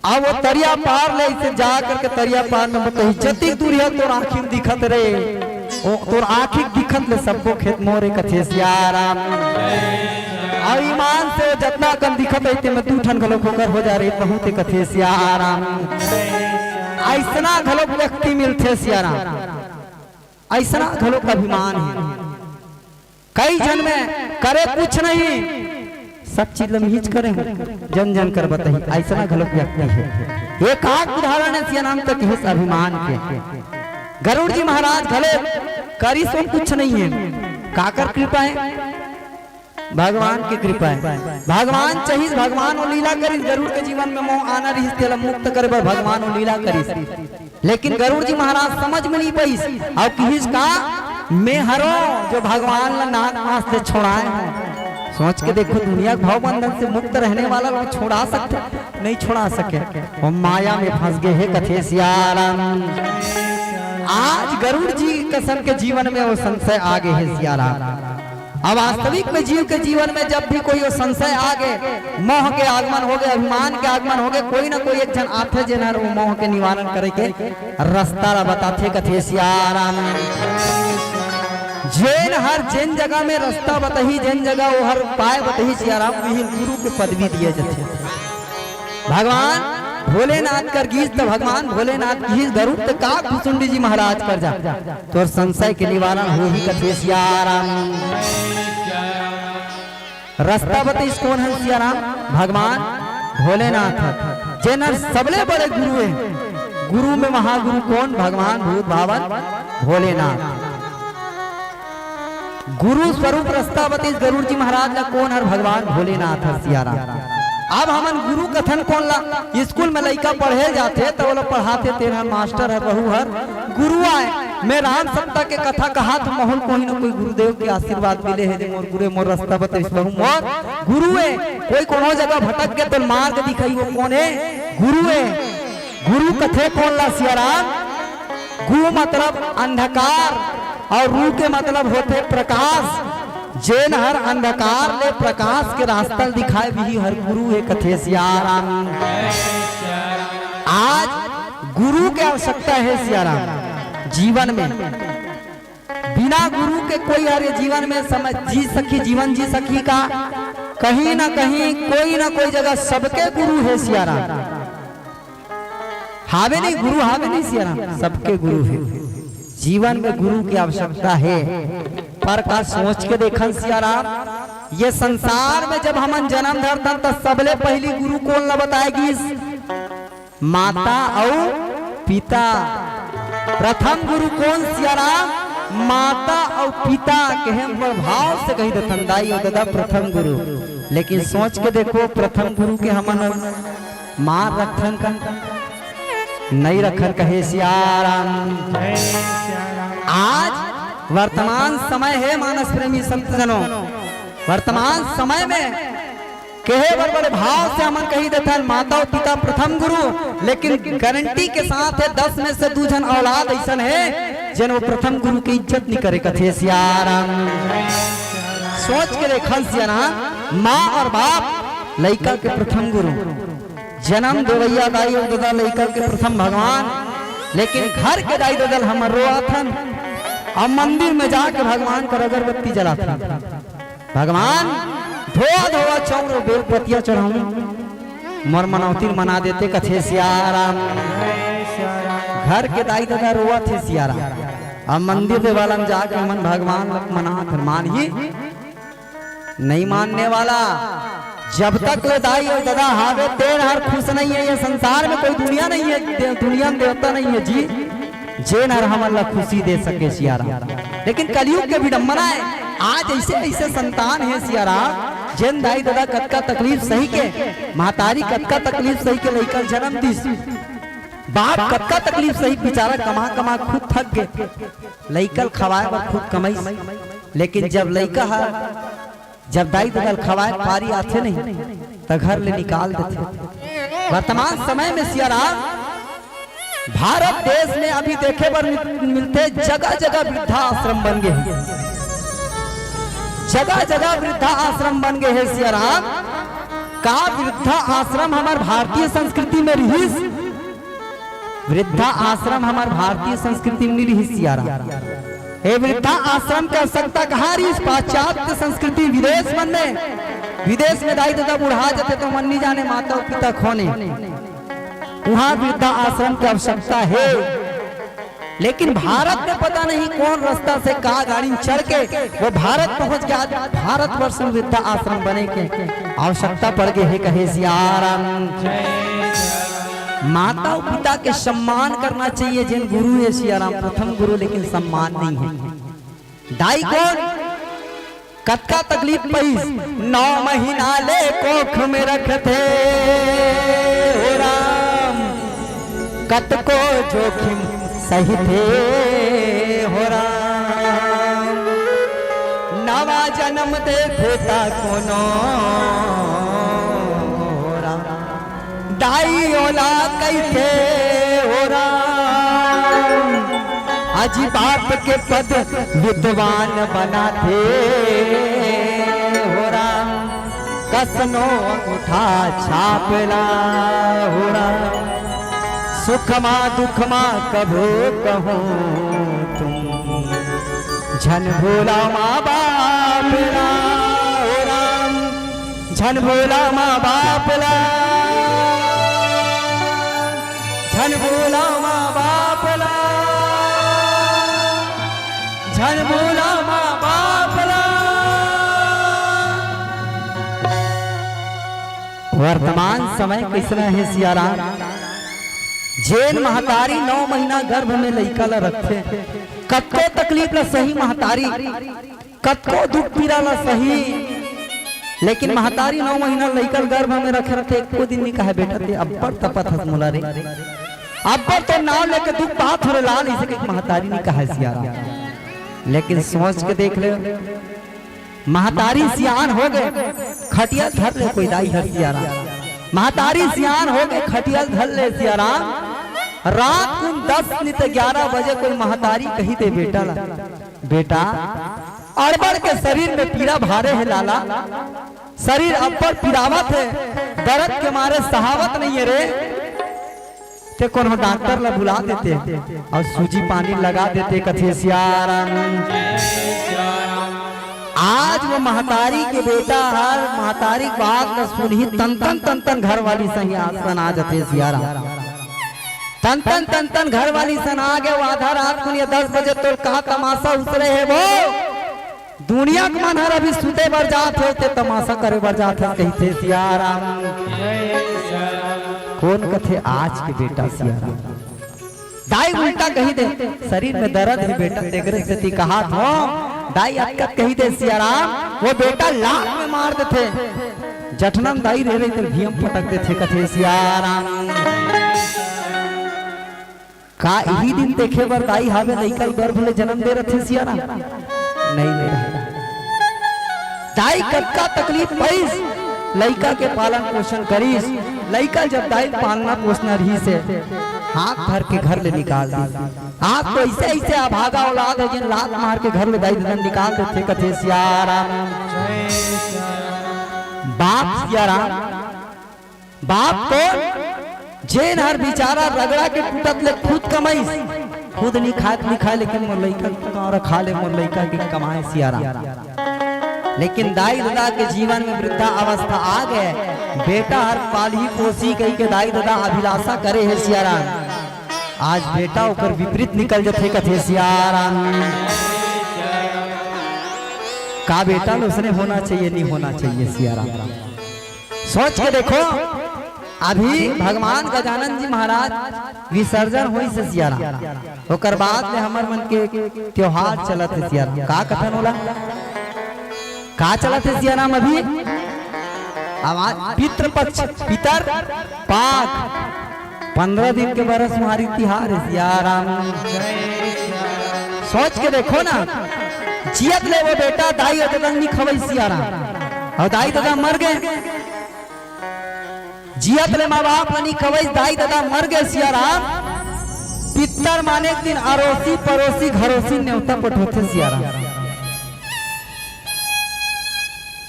अब ओ तरिया पार ले अइसे जा करके तरिया पार में बतही, जतिक दूरिहा तोर आँखी में दिखत रे, ओ तोर आँखी के दिखत ले सब्बो खेत मोरे कथे सियाराम। अउ ईमान से जतना कन दिखत हे, तेमे दू ठन घलो खोकर हो जा रे, बहुत हे कथे सियाराम। अइसना घलो व्यक्ति मिलथे सियाराम, अइसना घलो अभिमान हे। कई झन में करे कुछ नहीं, सब चीज ल मीच करे हूँ, जन जन कर बताही, अइसना घलो व्यक्ति हे। एक आध उदाहरण हे सियाराम तक हे अभिमान के। गरुड़ जी महाराज घलो करिस ओ कुछ नहीं हे, काकर कृपा हे? भगवान के कृपा हे। भगवान चाहिस, भगवान ओ लीला करिस, गरुड़ के जीवन में मोह आना रिहिस, तेला मुक्त करे बर भगवान ओ लीला करिस। लेकिन गरुड़ जी महाराज समझ में नहीं पाइस, अउ किहिस का, "मैं हरो जो भगवान ला नाग मास से छोड़ाए हूँ।" सोच के देखो, दुनिया के भव बंधन से मुक्त रहने वाला ला छोड़ा सकथे? नहीं छोड़ा सके। ओ माया में फंस गे हे कथे सियाराम। आज गरुड़ जी कसन के जीवन में ओ संशय आ गे हे सियाराम। अब वास्तविक में जीव के जीवन में जब भी कोई ओ संशय आ गे, मोह के आगमन होगे, अभिमान के आगमन होगे, कोई ना कोई एक झन आथे जेन हर ओ मोह के निवारण करे के रस्ता ला बताथे कथे सियाराम। जेन हर जेन जगह में रस्ता बताही, जेन जगह ओ हर उपाय बताही सियाराम, उही गुरु के पदवी दिए जथे। भगवान भोलेनाथ कर गीस त भगवान भोलेनाथ गीस गरुड़ त का भुसुंडी जी महाराज कर जा, तोर संशय के निवारण होही कथे सियाराम। रस्ता बताइस कोन हन सियाराम? भगवान भोलेनाथ हन, जेन हर सबले बड़े गुरु हे। गुरु में महागुरु कोन? भगवान भूत भावन भोलेनाथ। गुरु स्वरूप रस्ता बताइस गरुड़ जी महाराज ला कोन हर? भगवान भोलेनाथ हर सियाराम। अब हमन गुरु कथन कोन ला? स्कूल में लइका पढ़े जाथे त ओला पढ़ाथे तेन हर मास्टर हर, बहू हर गुरु आय। मैं राम सत्ता के कथा कहात हूँ, महूँ ल कोई न कोई गुरुदेव के आशीर्वाद मिले हे, जे मोर गुरु हे, मोर रस्ता बताइस, बहू मोर गुरु हे। कोई कोनो जगह भटक गे त मार्ग दिखाही, ओ कोन हे? गुरु हे। गुरु कथे कोन ला सियाराम? गु मतलब अंधकार अउ रू के मतलब होथे प्रकाश। जेन हर अंधकार ले प्रकाश के रास्ता ल दिखाए, उही हर गुरु हे कथे सियाराम। आज गुरु के आवश्यकता हे सियाराम जीवन में। बिना गुरु के कोई हर ये जीवन में समझ जी सकी, जीवन जी सकी का? कहीं ना कहीं, कोई ना कोई जगह सबके गुरु हे सियाराम। हावे नहीं गुरु, हावे नहीं सियाराम, सबके गुरु हे। जीवन में गुरु के आवश्यकता हे। पर का सोच के देखन सियाराम, ये संसार में जब हमन जन्म धरथन त सबले पहिली गुरु कोन ला बताए गिस? माता अउ पिता। प्रथम गुरु कोन सियाराम? माता अउ पिता। कहे म बड़ भाव से कहि देथन, दाई अउ ददा प्रथम गुरु। लेकिन सोच के देखो, प्रथम गुरु के हमन मान रखथन का? नहीं रखन कहे सियाराम। आज वर्तमान समय हे मानस प्रेमी संत जनों, वर्तमान समय में कहे बर बड़े भाव से हमन कही देथन, माता अउ पिता प्रथम गुरु, लेकिन गारंटी के साथ हे, दस में से दू झन औलाद अइसन हे, जेन वो प्रथम गुरु के इज्जत नइ करे कथे। सियाराम। सोच के देखन सियाराम, माँ अउ बाप लइका के प्रथम गुरु, जनम देवइया दाई अउ ददा लइका के प्रथम भगवान, लेकिन घर के दाई ददा ल हमन रोआथन, अउ मंदिर में जाके भगवान कर अगरबत्ती जलाथन। भगवान, धोवा धोवा चौंर अउ बेलपतिया चढ़ाऊं, मोर मनौती ल मना देते कथे सियाराम। घर के दाई ददा रोवत हे सियाराम। अब मंदिर देवाला में जाके हमन भगवान ल मनात हन, मानही नइ मानने वाला। जब तक ले दाई अउ ददा हावे, तेन हर खुश नइ हे। ये संसार में कोई दुनिया नइ हे, दे-, दुनिया में देवता नइ हे जी, जेन हर हमन ला खुशी दे सके सियाराम। लेकिन कलयुग के विडंबना हे, आज अइसे अइसे संतान हे सियाराम, जेन दाई ददा कतका तकलीफ सही के, महतारी कतका तकलीफ सही के लइका ल जनम दिस, बाप कतका तकलीफ सही, बेचारा कमा कमा खुद थक गे, लइका ल खवाए बर खुद कमाइस, लेकिन जब लइका ह जब दाई ददा ल खवाए के पारी आथे नहीं, त घर ले निकाल देथे। वर्तमान समय में सियाराम, भारत देश में अभी देखे बर मिल-, मिलथे, जगह जगह वृद्धा आश्रम बन गे हे, जगह जगह वृद्धा आश्रम बन गे हे सियाराम। का वृद्धा आश्रम हमर भारतीय संस्कृति में रिहिस? वृद्धा आश्रम हमर भारतीय संस्कृति में नइ रिहिस सियाराम। ए वृद्धा आश्रम के आवश्यकता कहाँ रिहिस? पाश्चात्य संस्कृति विदेश मन में, विदेश में दाई ददा बुढ़ा जाथे त मन नइ जाने माता अउ पिता खोने, उहाँ वृद्धा आश्रम के आवश्यकता हे। लेकिन भारत में पता नहीं कौन रास्ता से का गाड़ी में चढ़ के वो भारत पहुंच गया। आज भारतवर्ष में वृद्धा आश्रम बने के आवश्यकता पड़ गे हे कहे सियाराम। माता अउ पिता के सम्मान करना चाहिए, जेन गुरु हे सियाराम, प्रथम गुरु, लेकिन सम्मान नइ हे। दाई कोन? कतका तकलीफ पइस, नौ महीना ले कोख में रखथे हो राम, कतको जोखिम सहिथे हो राम, नवा जनम देथे त कोनो हो राम। दाई ओला कहिथे हो राम, अजी बाप के पद विद्वान बनाथे हो राम, कस नो अंगूठा छाप ला हो राम, सुख मा दुख मा कभू कहूँ तुम, झन भूला माँ बाप ला हो राम, झन भूला माँ बाप ला, झन भूला माँ बाप ला, झन भूला माँ बाप ला। वर्तमान समय कइसना हे सियाराम, जेन महतारी नौ महीना गर्भ में लइका ला रखथे, कतको तकलीफ ला सही महतारी, कतको दुख पीरा ला सही, लेकिन महतारी नौ महीना लइका ल गर्भ में रखे रखे, एको दिन नइ कहे, "बेटा, ते अब्बड़ तपत हस मोला रे, अब्बड़ तो नाम लेके दुख पात हो रे लाल," अइसे कहिके महतारी नइ कहे सियाराम। लेकिन सोच के देख ले, महतारी सियान हो गे, खटिया धर ले कोई दाई हर सियाराम। महतारी सियान हो गे, खटिया धर ले सियाराम। रात कुन दस नइ त ग्यारह बजे कोई महतारी कहि दे बेटा ला, "बेटा, अड़बड़ के शरीर में पीरा भारे हे लाला, शरीर अब्बड़ पीरावत हे, दरद के मारे सहावत नइ हे रे, ते कोनो डॉक्टर ला बुला देते अउ सूजी पानी लगा देते," कथे सियाराम। आज वो महतारी के बेटा हर महतारी के बात ला सुनही, तन तन तन तन घरवाली सही आसन आ जथे सियाराम। तन तन तन तन घरवाली सन आ गे, वो आधा रात कुन या दस बजे तोल का तमाशा उसरे हे वो। दुनिया के मन हर अभी सुते बर जात हे, ते तमाशा करे बर जात हे, कहिथे सियाराम। कोन कथे आज के बेटा सियाराम? दाई उल्टा कहि दे, "शरीर में दरद हे बेटा, तेकरे सेती कहात हों।" दाई अतकत कहि दे सियाराम, वो बेटा लात में मार देथे। जठना म दाई रहे रहे ते भीम पटक देथे, कथे सियाराम। का इही दिन देखे बर दाई हावे लइका ल गर्भ ले जन्म दे रथे सियाराम? नइ दे रहे। दाई कतका तकलीफ पइस, लइका के पालन पोषण करिस। लइका जब दाई पालना पोषना रहिस हे, हाथ धर के घर ले निकाल दिस। आज तो अइसे अइसे अभागा औलाद हे, जेन लात मार के घर ले दाई ददा निकाल देथे, कथे सियाराम। बाप सियाराम, बाप कोन? जेन हर बिचारा रगड़ा के टूटत ले खुद कमाइस, खुद नी खाए त नी खाए, लेकिन मोर लइका के गाँव रखा ले, मोर लइका के कमाए सियाराम। लेकिन दाई ददा के जीवन में वृद्धा अवस्था आ गए, बेटा हर पालही पोसी कहिके दाई ददा अभिलाषा करे हे सियाराम। आज बेटा ओकर विपरीत निकल जथे, कथे सियाराम। का बेटा ल उसने होना चाहिए, नहीं होना चाहिए सियाराम? सोच के देखो, अभी भगवान गजानन जी महाराज विसर्जन होइस हे सियाराम, ओकर बाद ले हमर मन के त्योहार चलत हे सियाराम। का कथन ओला? का चलत हे सियाराम अभी? आवाज, पितृपक्ष, पितर पाक, पंद्रह दिन के बरस तुम्हारी तिहार हे सियाराम। सोच के देखो ना, जियत ले वो बेटा दाई ददा नी खवई सियाराम, अउ दाई ददा मर गए। जियत ले माँ बाप ला नी खवई, दाई ददा मर गए सियाराम। पितर माने के दिन अरोसी परोसी घरोसी नेवता पठोथे सियाराम।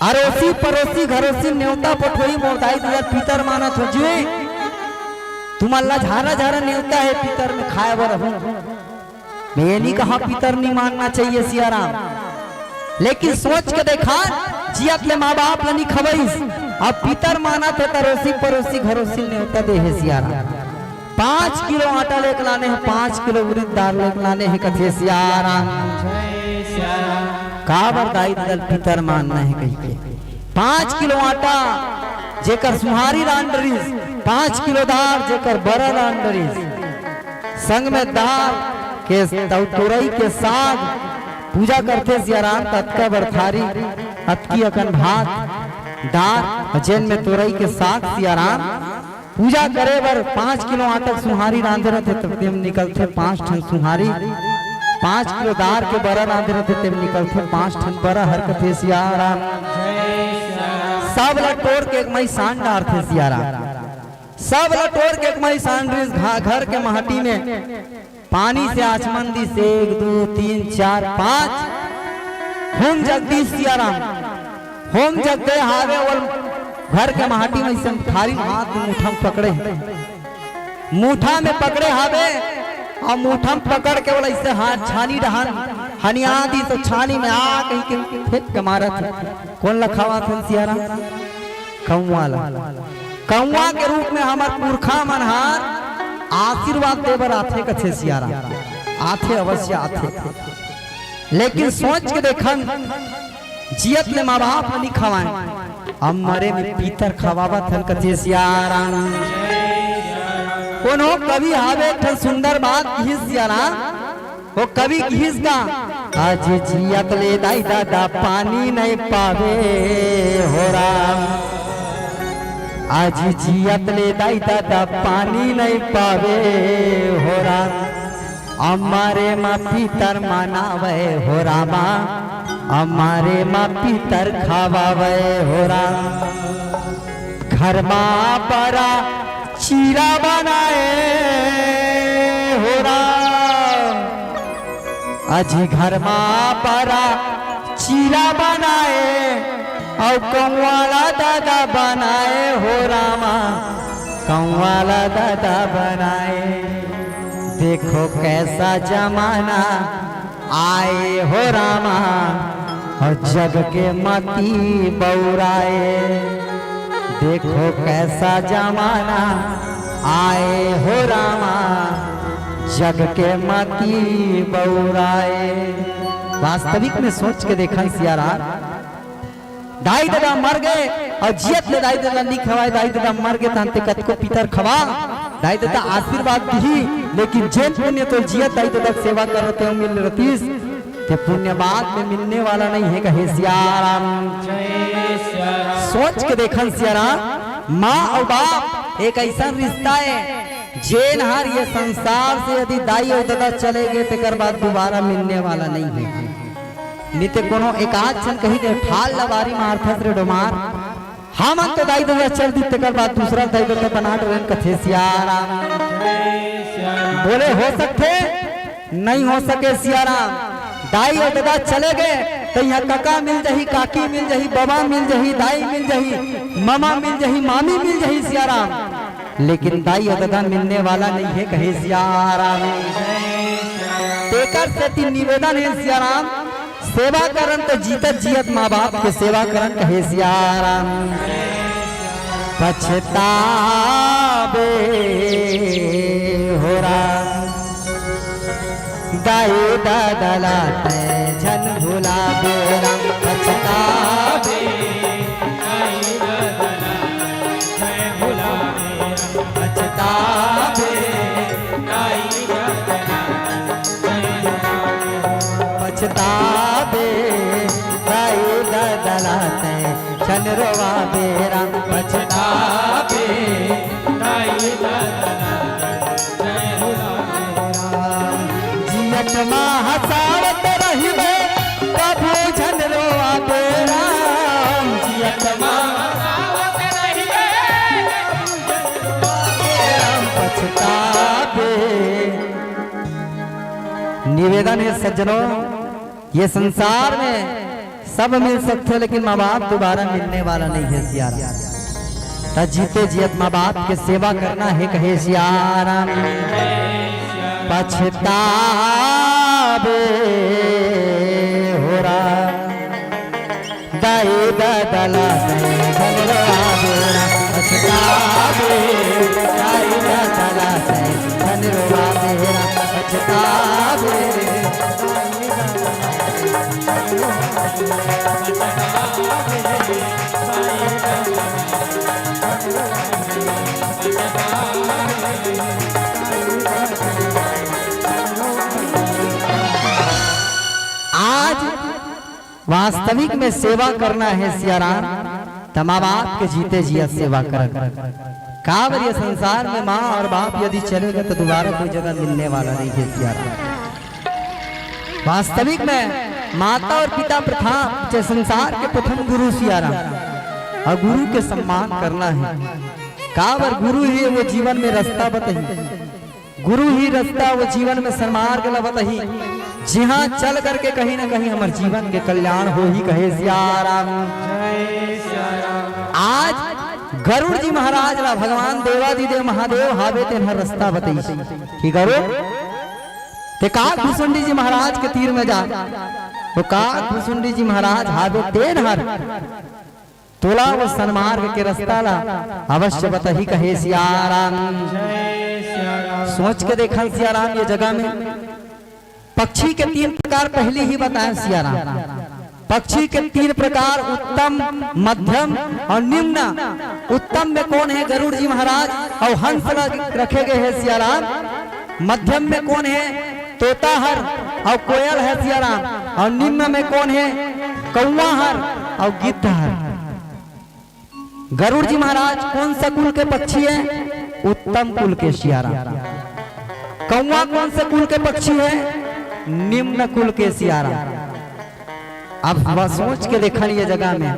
अरोसी परोसी घरोसी नेवता पठोही, मोर दाई ददा पितर मानत हो जी। तुमन ला झारा झारा नेवता हे पितर में खाए बर हूँ। मैं ये नहीं कहा पितर नहीं मानना चाहिए सियाराम, लेकिन सोच के देखा, जियत ले माँ बाप ला नहीं खवईस, अब पितर मानत हे त अरोसी परोसी घरोसी नेवता दे हे सियाराम। पाँच किलो आटा लेके लाने हे, पाँच किलो उरिद दार लेके लाने हे, कथे सियाराम। काबर दाई ददा ल पितर मानना हे कहिके। पाँच किलो आटा जेकर सुहारी रांध डरिस, पाँच किलो दार जेकर बरा रांध डरिस, संग में दार के तउ तुरई के साग, पूजा करथे सियाराम, ततका बड़ थारी, अतकी अकन भात, दार, जेन में तुरई के साग सियाराम। पूजा करे बर पाँच किलो आटा के सुहारी रांधे रथे, तब तेम निकलथे पाँच ठन सुहारी। पाँच किलो दार के बरा रांधे रथे, तेम निकलथे पाँच ठन बरा, हर कथे सियाराम। सब ला टोर के एक मई सान डारथे सियाराम। सब ला टोर के एक मई सान रिस घा-, घर के माटी में पानी से आचमन दिस, एक, दू, तीन, चार, पाँच। होम जगदीश सियाराम, होम जगदे हावे, ओल घर के माटी में अइसन थारी हाथ में मुठा में पकड़े हे। मुठा में पकड़े हावे, अउ मुठा में पकड़ के ओला अइसे हाथ छानी डहन हनिया दिस, त छानी में आ कहिके फेंक के मारत हे। कोन ला खवाथन सियाराम? कौआ ला। कौआ के रूप में हमर पुरखा मन हर आशीर्वाद दे बर आथे, कथे सियाराम। आथे, अवश्य आथे। लेकिन सोच के देखन, जियत ले माँ बाप नी खवाए, अब मरे में पितर खवावत हन, कथे सियाराम। कोनो कवि हावे एक ठन सुंदर बात किहिस सियाराम। वो कवि किहिस का, आज जियत ले दाई ददा पानी नहीं पावे हो राम, आज जियत ले दाई ददा पानी नहीं पावे हो राम, अमारे मा पितर मनावे हो रामा, अमारे मा पितर खवावे हो राम। घर मा बरा चीरा बनाए हो राम, अजी घर मा बरा चीरा बनाए, अउ कौआ ला ददा बनाए हो रामा, कौआ ला ददा बनाए। देखो कैसा जमाना आए हो रामा, अउ जग के मती बउराए। देखो कैसा जमाना आए हो रामा, जग के मती बउराए। वास्तविक में सोच के देखन सियाराम, दाई ददा मर गए अउ जियत ले दाई ददा नी खवाए, दाई ददा मर गए तहन ते कतको पितर खवा, दाई ददा आशीर्वाद दिही, लेकिन जेन पुण्य तोर जियत दाई ददा के सेवा करत हे मिल रतिस, ते पुण्य बाद में मिलने वाला नहीं हे, कहे सियाराम। सोच के देखन सियाराम, माँ अउ बाप एक अइसन रिश्ता हे, जेन हर ये संसार से यदि दाई अउ ददा चले गए, तेकर बाद दोबारा मिलने वाला नहीं हे। निते कोनो एकाध झन कही दे, "ठाल लबारी मारथस रे डोमार, हमन तो दाई ददा चल दी, तेकर बाद दूसरा दाई ददा बना डरेन, कथे सियाराम। बोले, हो सकथे? नहीं हो सके सियाराम। दाई अउ ददा चले गए त इहाँ कका मिल जही, काकी मिल जही, बबा मिल जही, दाई मिल जही, ममा मिल जही, मामी मिल जही सियाराम, लेकिन दाई अउ ददा मिलने वाला नहीं है, कहे सियाराम। तेकर सेती निवेदन है सियाराम, सेवा करन त जीतत जियत माँ बाप के सेवा करन, कहे सियाराम। पछताबे हो राम, दाई ददा ला तै झन भुलाबे राम। पछताबे, दाई ददा ला तै झन भुलाबे राम। पछताबे, दाई ददा ला तै झन रोवाबे राम। पछताबे, दाई ददा ला तै झन रोवाबे राम। जियत मा हँसावत रहिबे, कभू झन रोवाबे राम। जियत मा हँसावत रहिबे, कभू झन रोवाबे राम। पछताबे। निवेदन है सज्जनों, ये संसार में सब मिल सकथे, लेकिन माँ बाप दोबारा मिलने वाला नहीं है सियाराम। त जीते जियत माँ बाप के सेवा करना है, कहे सियाराम। पछताबे हो राम, दाई ददा ला तै झन रोवाबे राम। पछताबे, दाई ददा ला तै झन रोवाबे राम। पछताबे। आज वास्तविक में सेवा करना है सियाराम, त माँ बाप के जीते जियत सेवा करन। काबर ये संसार में माँ और बाप यदि चले गए त दोबारा कोई जगह मिलने वाला नहीं है सियाराम। वास्तविक में माता और पिता प्रथम, जे संसार के प्रथम गुरु सियाराम अउ गुरु के सम्मान करना है। काबर गुरु ही वो जीवन में रस्ता बतही, गुरु ही रस्ता वो जीवन में सन्मार्ग ला बतही, जिहाँ चल करके कहीं ना कहीं हमर जीवन के कल्याण होही, कहे सियाराम। आज गरुड़ जी महाराज ला भगवान देवादिदेव महादेव हावे तेन ह रस्ता बतइस कि गरुड़ ते का भुसुंडी जी महाराज के तीर में जा, त का भुसुंडी जी महाराज हावे तेन हर तोला वो सन्मार्ग के रस्ता ला अवश्य बतही, कहे सियाराम। सोच के देखन सियाराम, ये जगह में पक्षी के तीन प्रकार पहली ही बताए सियाराम। पक्षी के तीन प्रकार, उत्तम, मध्यम और निम्न। उत्तम में कोन हे? गरुड़ जी महाराज। अउ हंस ला रखे गए हे सियाराम। मध्यम में कोन हे? तोता हर अउ कोयल हे सियाराम। अउ निम्न में कोन हे? कौवा हर अउ गिद्ध हर। गरुड़ जी महाराज कोन सा कुल के पक्षी हे? उत्तम कुल के सियाराम। कौवा कोन सा कुल के पक्षी हे? निम्न कुल के सियाराम। अब वह सोच के देखन ये जगह में,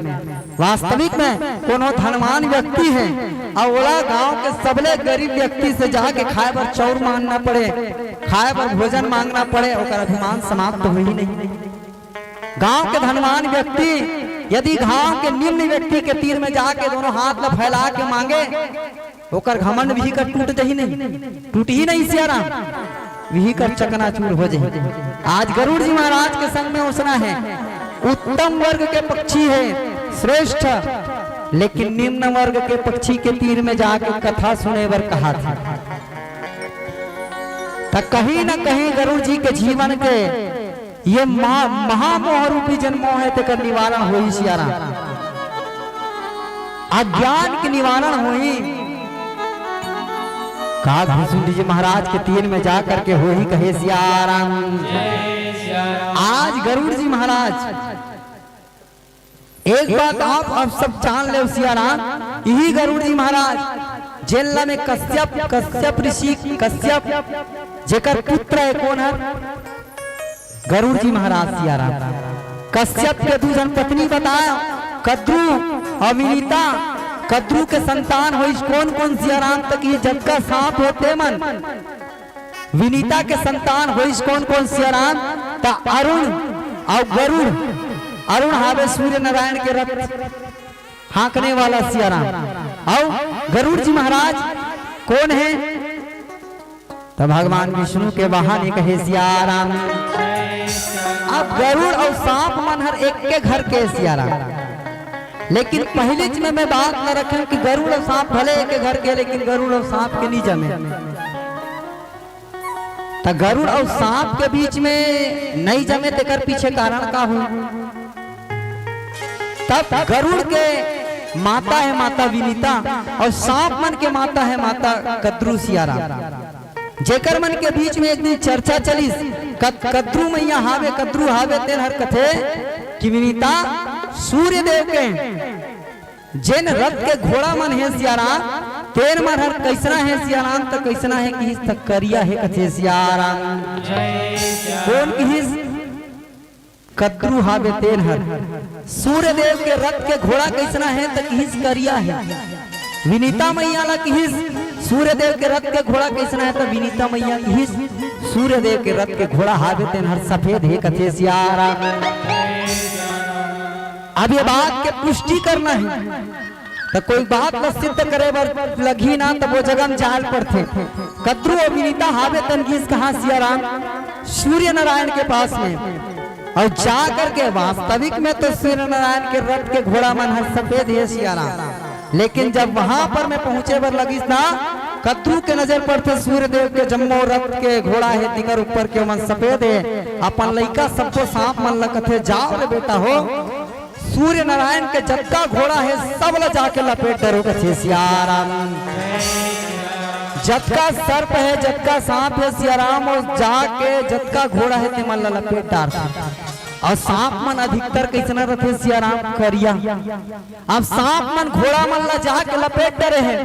वास्तविक में कोनो धनवान व्यक्ति हे अउ ओला गांव के सबले गरीब व्यक्ति से जाके खाए बर चाउर मांगना पड़े, खाए बर भोजन मांगना पड़े, ओकर अभिमान समाप्त होही नहीं। गांव के धनवान व्यक्ति यदि गांव के निम्न व्यक्ति के तीर में जाके दोनों हाथ ला फैला के मांगे, ओकर घमंड विही कर टूट जही नहीं, टूटही नहीं सियाराम, विही कर चकनाचूर हो जही। आज गरुड़ जी महाराज के संग में ओसना हे, उत्तम वर्ग के पक्षी हे, श्रेष्ठ, लेकिन निम्न वर्ग के पक्षी के तीर में जाके कथा सुने बर कहा था। त कहीं ना कहीं गरुड़ जी के जीवन के ये मा-, महामोह रूपी जन मोह हे, तेकर निवारण होही सियाराम। अज्ञान के निवारण होही। का भुसुंडी जी महाराज के तीर में जा करके होही, कहे सियाराम। आज गरुड़ जी महाराज एक बात आप, आप सब जान लेव सियाराम, इही गरुड़ जी महाराज, जेन ला में कश्यप, कश्यप ऋषि, कश्यप जेकर पुत्र हे कोन हर? गरुड़ जी महाराज सियाराम। कश्यप के दू झन पत्नी बताय, कद्रू अउ विनीता। कद्रू के संतान होइस कोन कोन सियाराम? त कहिस जतका सांप हे ते मन। विनीता के संतान होइस कोन कोन सियाराम? त अरुण अउ गरुड़। अरुण हावे सूर्य नारायण के रथ हाँकने वाला सियाराम। अउ गरुड़ जी महाराज कोन हे? त भगवान विष्णु के वाहन हे कथे सियाराम। अब गरुड़ अउ सांप मन हर एक के घर के सियाराम, लेकिन पहिलीच में मैं बात ल रखेंव कि गरुड़ अउ सांप भले एक के घर के, लेकिन गरुड़ अउ सांप के नइ जमे। त गरुड़ अउ सांप के बीच में नइ जमे, तेकर पीछे कारण का हो? तब गरुड़ के माता हे माता विनीता अउ सांप मन के माता हे माता कद्रू सियाराम। जेकर मन के बीच में एक दिन चर्चा चलिस, कद-, कद्रू मइया हावे, कद्रू हावे, तेन हर कथे कि विनीता, सूर्य देव के जेन रथ के घोड़ा मन हे सियाराम, तेन मन हर कइसना हे सियाराम? त कइसना हे कहिस? त करिया हे कथे सियाराम। कोन कहिस? कद्रू हावे तेन हर। सूर्य देव के रथ के घोड़ा कइसना हे? त कहिस करिया हे। विनीता मइया ला कहिस सूर्य देव के रथ के घोड़ा कइसना हे? त विनीता मइया कहिस सूर्य देव के रथ के घोड़ा हावे तेन हर सफेद हे कथे सियाराम। अब ये बात के पुष्टि करना हे, त कोई बात ल सिद्ध करे बर लगही ना, तब वो जगह म जाय ल पड़थे। कद्रू अउ विनीता हावे तेन गिस कहाँ सियाराम? सूर्य नारायण के पास में। अउ जा करके वास्तविक में तो सूर्य नारायण के रथ के घोड़ा मन हर सफेद हे सियाराम, लेकिन जब वहां पर में पहुंचे बर लगिस ना, कद्रू के नजर पड़थे सूर्य देव के जम्मो रथ के घोड़ा हे, तिकर ऊपर के मन सफेद हे। अपन लइका सबको सांप मन ल कथे, जाओ रे बेटा हो, सूर्य नारायण के जतका घोड़ा हे, सब ल जाके लपेट डरो कथे सियाराम। जतका सर्प हे, जतका सांप हे सियाराम, अउ जाके जतका घोड़ा हे, ते मन ल लपेट डारथे। अउ सांप मन अधिकतर कइसना रथे सियाराम? करिया। अब सांप मन घोड़ा मन ल जाके लपेट डरे हे।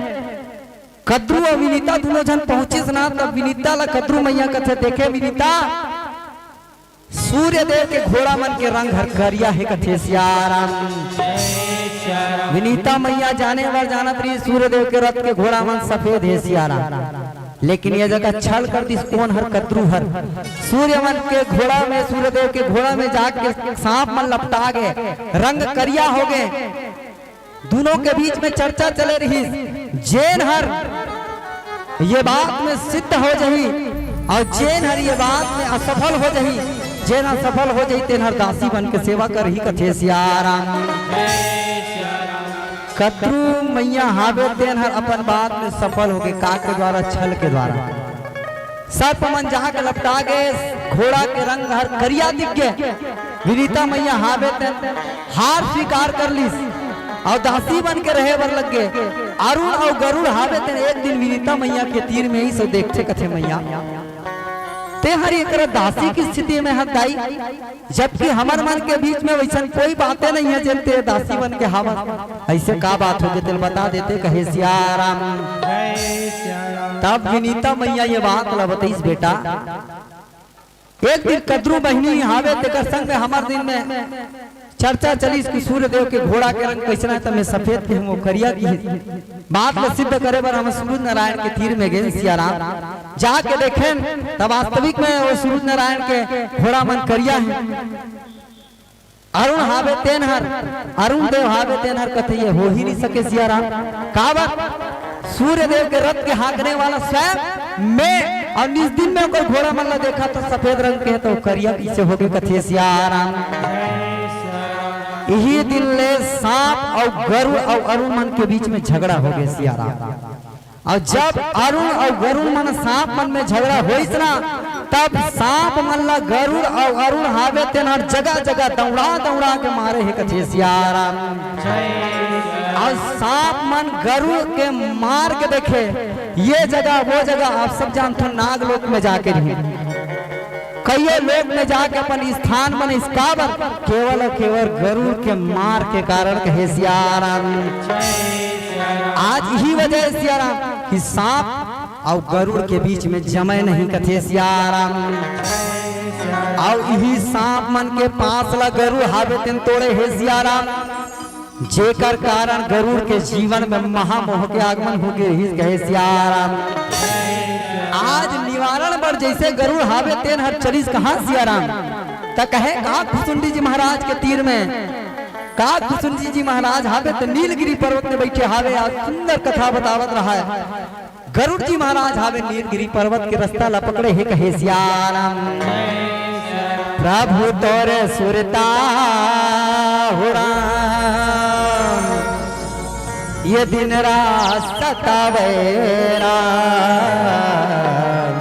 कद्रू अउ विनीता दूनों झन पहुंचिस ना, तब विनीता ल कद्रू मइया कथे, देखे विनीता, सूर्य देव के घोड़ा मन के रंग हर करिया हे कथे सियाराम। विनीता मइया जाने बर जानत रहिस सूर्य देव के रथ के घोड़ा मन सफेद हे सियाराम, लेकिन ये जगह छल कर दिस कोन हर? कद्रू हर। सूर्य मन के घोड़ा में, सूर्य देव के घोड़ा में जाके सांप मन लपटा गे, रंग करिया हो गे। दूनों के बीच में चर्चा चले रहिस, जेन हर ये बात में सिद्ध हो जही अउ जेन हर ये बात में असफल हो जही, जेन असफल हो जही, तेन हर दासी बन के सेवा करही कथे सियाराम। कद्रू मइया हावे तेन हर अपन बात में सफल हो गे, का के द्वारा? छल के द्वारा। सर्प मन जाके लपटा गे, घोड़ा के रंग हर करिया दिख गे। विनीता मइया हावे तेन हार स्वीकार कर लिस अउ दासी बन के रहे बर लग गे। अरुण अउ गरुड़ हावे तेन एक दिन विनीता मइया के तीर में ही सो देखथे कथे, मइया, ते हर एकरा दासी की स्थिति में हस दाई, जबकि हमर मन के बीच में वइसन कोई बातें नइ हे, जेन ते दासी बन के हावस। अइसे का बात हो गे, तेला बता देते, कहे सियाराम। तब विनीता मइया ये बात ला बतइस, बेटा, एक दिन कद्रू बहिनी हावे, तेकर संग में हमर दिन में चर्चा चलिस कि सूर्य देव के घोड़ा के रंग कइसना हे, त मैं सफेद के हूँ, वो करिया किहिस। बात ला सिद्ध करे बर हम सूरज नारायण के तीर में गेन सियाराम। जाके देखेन, तब वास्तविक में वो सूरज नारायण के घोड़ा मन करिया हे। अरुण हावे तेन हर, अरुण देव हावे तेन हर कथे, ये हो ही नइ सके सियाराम। काबर? सूर्य देव के रथ के हाँकने वाला स्वयं मैं, अउ निज दिन में कोई घोड़ा मन ला देखा त सफेद रंग के हे, त करिया कइसे हो गे कथे सियाराम। इही दिन ले सांप अउ गरुड़ अउ अरुण मन के बीच में झगड़ा हो गे सियाराम। अउ जब अरुण अउ गरुड़ मन सांप मन में झगड़ा होइस ना, तब सांप मन ला गरुड़ अउ अरुण हावे तेन हर जगह जगह दौड़ा दौड़ा के मारे हे कथे सियाराम। अउ सांप मन गरुड़ के मार के देखे, ये जगह वो जगह, आप सब जानथो नाग लोक में जाके रही। कइयो लोक में जाके अपन स्थान बनिस, काबर? केवल अउ केवल गरुड़ के मार के कारण कहे सियाराम। आज इही वजह सियाराम कि सांप अउ गरुड़ के बीच में जमे नहीं कथे सियाराम। अउ इही सांप मन के पास ला गरुड़ हावे तेन तोड़े हे सियाराम। जेकर कारण गरुड़ के जीवन में महामोह के आगमन हो गे रिहिस, कहे सियाराम। आज निवारण बर जइसे गरुड़ हावे तेन हर चलिस कहाँ सियाराम, त कहे काकभुसुंडी जी महाराज के तीर में। काकभुसुंडी जी महाराज हावे त नीलगिरी पर्वत में बइठे हावे, आज सुंदर कथा बतावत रहा हे। गरुड़ जी महाराज हावे नीलगिरी पर्वत के रस्ता ला पकड़े हे, कहे सियाराम। प्रभु तोर सुरता हो राम, ये दिन रात सतावे राम,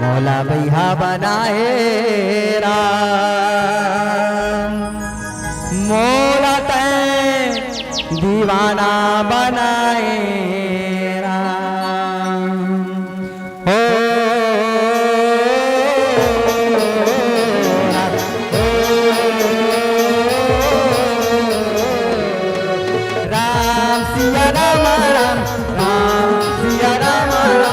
मोला बइहा बनाए राम, मोला तैं दीवाना बनाए राम। ओ राम, ओ राम, सिया राम, राम, राम, सिया राम, राम, राम।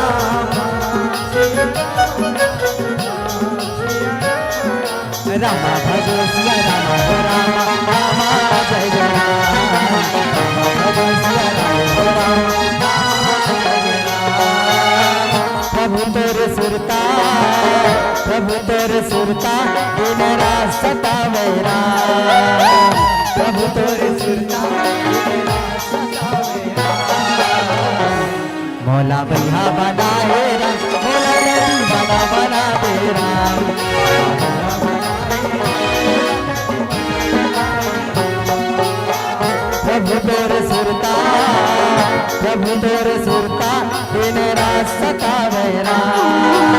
रामा भजो सिया रामा हो रामा, रामा जय जय राम। रामा भजो सिया रामा हो रामा, रामा जय जय राम। प्रभु तोर सुरता, प्रभु तोर सुरता, दिन रात सतावे राम। प्रभु तोर सुरता, दिन रात सतावे राम। मोला बइहा बना हे राम, मोला दीवाना बना दे राम। प्रभु तोर सुरता, प्रभु तोर सुरता, दिन रात सतावे राम।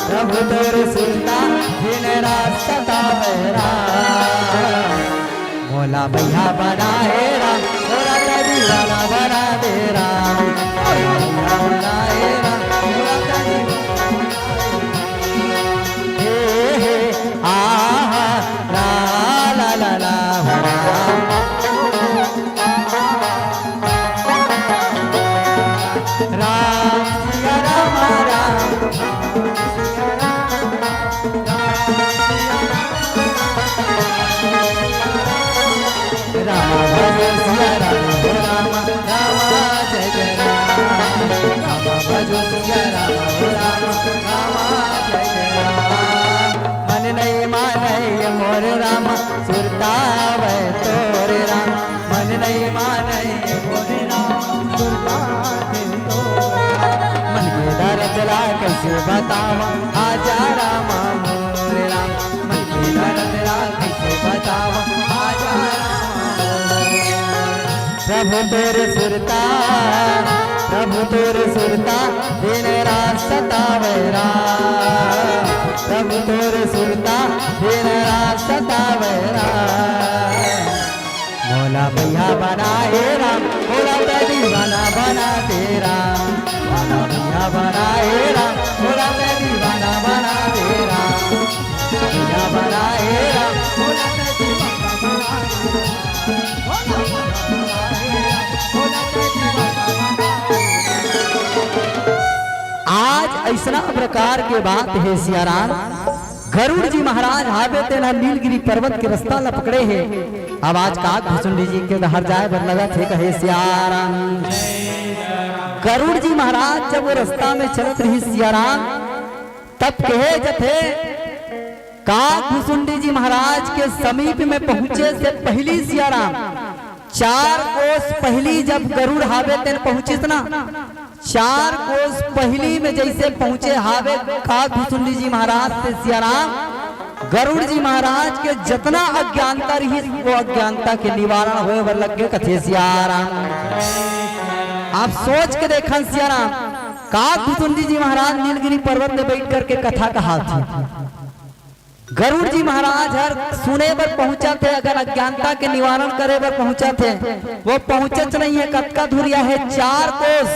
प्रभु तोर सुरता, दिन रात सतावे राम। मोला बइहा बना हे राम, मोला त दीवाना बना दे राम। मोला बइहा बना हे राम, मोला त दीवाना बना दे राम। हे, हे, आ, हा, ला, ला, ला, हो राम। राम, सिया राम, राम। राम भजो सिया राम हो राम, राम जय जय राम। राम भजो सिया राम हो राम, राम जय जय राम। मन नहीं माने ये मोर राम, सुरतावे तोरे राम। मन नहीं माने ये मोर राम, सुरतावे तोरे राम। मन के दर्द ला कैसे बतावा, आजा राम मोरे राम। मन के दर्द ला कैसे बतावा, आजा राम। प्रभु तोर सुरता, प्रभु तोर सुरता, दिन रात सतावे राम। प्रभु तोर सुरता, दिन रात सतावे राम। मोला बइहा बना हे राम, मोला त दीवाना बना दे राम। मोला बइहा बना हे राम, मोला त दीवाना बना दे राम। बइहा बना हे राम, मोला त दीवाना बना दे राम। मोला बइहा बना हे राम, मोला त दीवाना बना दे राम। आज अइसना प्रकार के बात हे सियाराम, गरुड़ जी महाराज हावे तेन ह नीलगिरी पर्वत के रस्ता ल पकड़े हे। अब आज काकभुसुंडी जी के डहर जाए बर लगत हे, कहे सियाराम। गरुड़ जी महाराज जब वो रस्ता में चलत रहिस सियाराम, तब कहे जथे, काकभुसुंडी जी महाराज के समीप में पहुंचे से पहिली सियाराम, चार कोस पहिली जब गरुड़ हावे तेन पहुंचिस ना, चार कोस पहिली में जइसे पहुंचे हावे काकभुसुंडी जी महाराज ते सियाराम, गरुड़ जी महाराज के जतना अज्ञानता रहिस, वो अज्ञानता के निवारण होए बर लग गे, कथे सियाराम। आप सोच के देखन सियाराम, काकभुसुंडी जी महाराज नीलगिरी पर्वत में बइठ करके कथा कहाथे। गरुड़ जी महाराज हर सुने बर पहुंचथे, अगर अज्ञानता के निवारण करे बर पहुंचथे, वो पहुंचत नहीं हे। कतका दूरिया हे? चार कोस,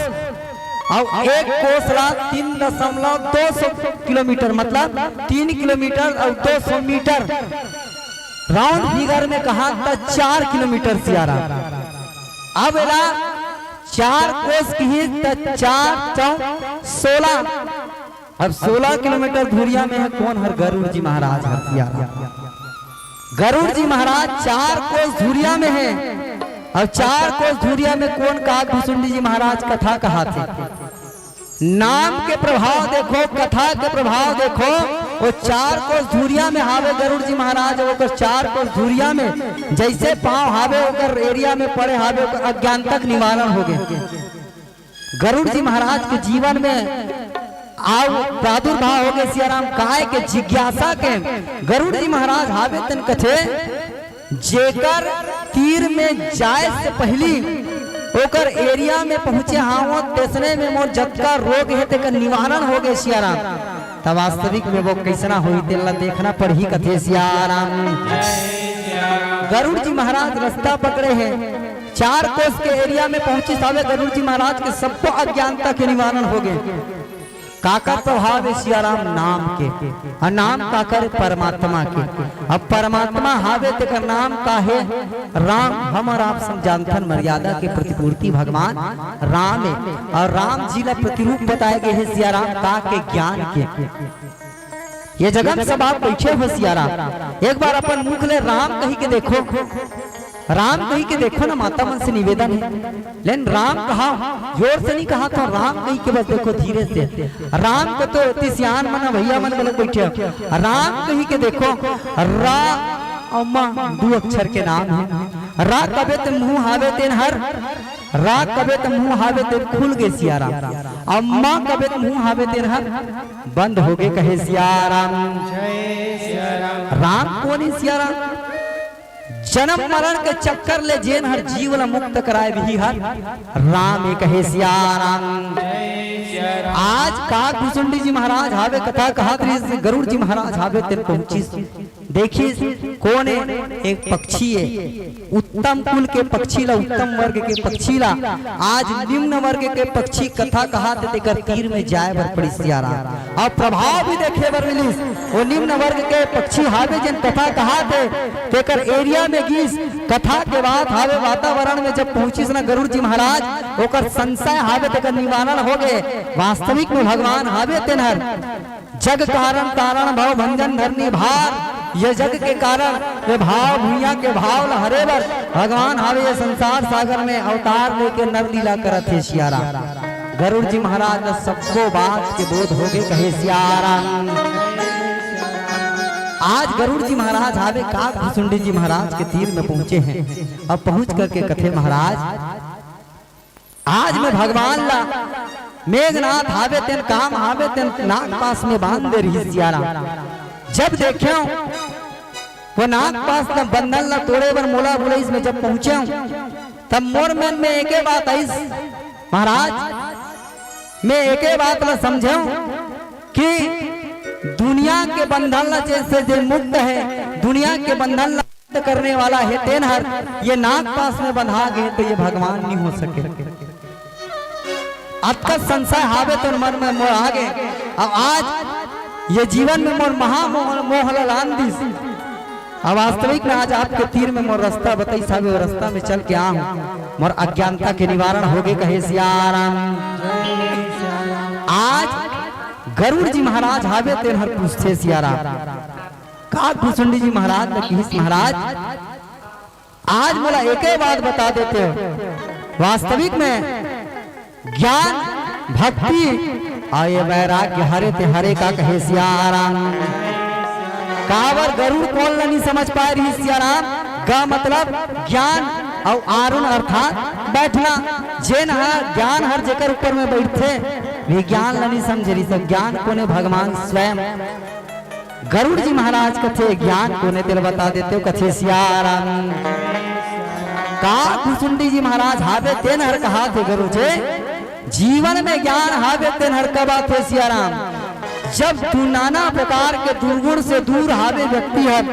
अउ एक कोस ला तीन दशमलव दो सौ किलोमीटर, मतलब तीन किलोमीटर अउ दो सौ मीटर, राउंड फिगर में कहा त चार किलोमीटर सियाराम। अब एला चार कोस किहिस त चार चौक सोलह, अब सोलह किलोमीटर दूरिया में हे। कोन हर? गरुड़ जी महाराज हर सियाराम। गरुड़ जी महाराज चार कोस धुरिया में हे, अउ चार कोस धुरिया में कोन काकभुसुंडी जी महाराज कथा कहाथे। नाम के प्रभाव देखो, कथा के प्रभाव देखो, वो चार कोस धुरिया में हावे गरुड़ जी महाराज, ओकर चार कोस धुरिया में जइसे पाँव हावे, ओकर एरिया में पड़े हावे, ओकर अज्ञान तक निवारण होगे। गरुड़ जी महाराज के जीवन में आउ प्रादुर्भाव होगे सियाराम, काय के जिज्ञासा के गरुड़ जी महाराज हावे तेन कथे, जेकर तीर में जाए से पहिली ओकर एरिया में पहुंचे हावों, तेसने में मोर जतका रोग हे तेकर निवारण होगे सियाराम। त वास्तविक में वो कइसना होही तेन ला देखना पड़ही कथे सियाराम। गरुड़ जी महाराज रस्ता पकड़े हे, चार कोस के एरिया में पहुंचिस हावे गरुड़ जी महाराज के सब्बो अज्ञानता के निवारण होगे। काकर प्रभाव हे सियाराम? नाम के। अउ नाम काकर? परमात्मा के। अब परमात्मा हावे तेकर नाम का हे? राम। हमर आप सब जानथन मर्यादा के प्रतिपूर्ति भगवान राम हे। अउ राम जी ला प्रतिरूप बताए गे हे सियाराम का के? ज्ञान के। ये जगन सब आप बइठे हो सियाराम, एक बार अपन मुख ले राम कहि के देखो, राम कहि के देखो ना, माता मन से निवेदन हे। लेकिन राम कहा, जोर से नहीं कहा था, राम कहि के बस देखो धीरे से। राम को तो अति सियान मन, भैया मन बोले बइठे हो। राम कहि के देखो, रा अउ मा दू अक्षर के नाम हे। रा कबे त मुंह हावे तेन हर, रा कबे त मुंह हावे तेन खुल गे सियाराम। अउ मा कबे त मुंह हावे तेन हर बंद होगे कहे सियाराम। राम कोन हे सियाराम? जन्म मरण के चक्कर ले जेन हर जीव ला मुक्त कराए वही हर राम हे कहे सियाराम। आज काकभुसुंडी जी महाराज हावे, कथा कहत रहिस, गरुड़ जी महाराज हावे तेन पहुंचिस। देखिस कोन हे? एक पक्षी हे, उत्तम कुल के पक्षी ला, उत्तम वर्ग के पक्षी ला आज निम्न वर्ग के पक्षी कथा कहाथे तेकर तीर में जाए बर पड़िस सियाराम। अउ प्रभाव भी देखे बर मिलिस। वो निम्न वर्ग के पक्षी हावे जेन कथा कहाथे तेकर एरिया में गिस, कथा के बात हावे, वातावरण में जब पहुंचिस ना गरुड़ जी महाराज, ओकर संशय हावे तेकर निवारण होगे। वास्तविक में भगवान हावे तेन हर जग कारण तारण भव भंजन धरनी भार। ये जग के कारण, ये भाव भुइयां के भाव ला हरे बर भगवान हावे ये संसार सागर में अवतार लेके नर लीला करत हे सियाराम। गरुड़ जी महाराज ला सब्बो बात के बोध होगे कहे सियाराम। आज गरुड़ जी महाराज हावे काकभुसुंडी जी महाराज के तीर में पहुंचे हे। अब पहुंच करके कथे महाराज, आज मैं भगवान ला मेघनाथ हावे तेन काम हावे तेन नाग पास में बांध दे रहिस सियाराम। जब देखेंव वो नाग पास ला बंधन ला तोड़े बर मोला बुलाइस, मैं जब पहुंचेंव तब मोर मन में एके बात आइस महाराज, मैं एके बात ला समझेंव कि दुनिया के बंधन ला जैसे जे मुक्त हे, दुनिया के बंधन ला करने वाला हे तेन हर ये नाग पास में बंधा गे तो ये भगवान नहीं हो सके। अतका संशय हावे तो मन में मोर आगे। अब आज ये जीवन में मोर महामोह मोह ला लान दिस। अब वास्तविक में आज आपके तीर में मोर रास्ता बताइस हावे, वो रास्ता में चल के आहूं, मोर अज्ञानता के निवारण होगे कहे सियाराम। आज गरुड़ जी महाराज हावे तेन हर पूछथे सियाराम। काकभुसुंडी जी महाराज ला किहिस महाराज, आज मोला एके बात बता देते हो, वास्तविक में ज्ञान, भक्ति अउ ये वैराग्य हरे ते हरे का कहे सियाराम। काबर गरुड़ कोन ला नहीं समझ पाए रहिस सियाराम? ग मतलब ज्ञान अउ आरुण अर्थात बैठना। जेन ह ज्ञान हर जेकर ऊपर में बैठथे, वे ज्ञान ला नहीं समझे रहिस। ज्ञान कोने? भगवान स्वयं। गरुड़ जी महाराज कथे ज्ञान कोने तेला बता देते हो, कथे सियाराम। काकभुसुंडी जी महाराज हावे तेन हर कहाथे गरुड़ जी, जीवन में ज्ञान हावे तेन हर कब आथे सियाराम। जब तू नाना प्रकार के दुर्गुण से दूर हावे व्यक्ति हर,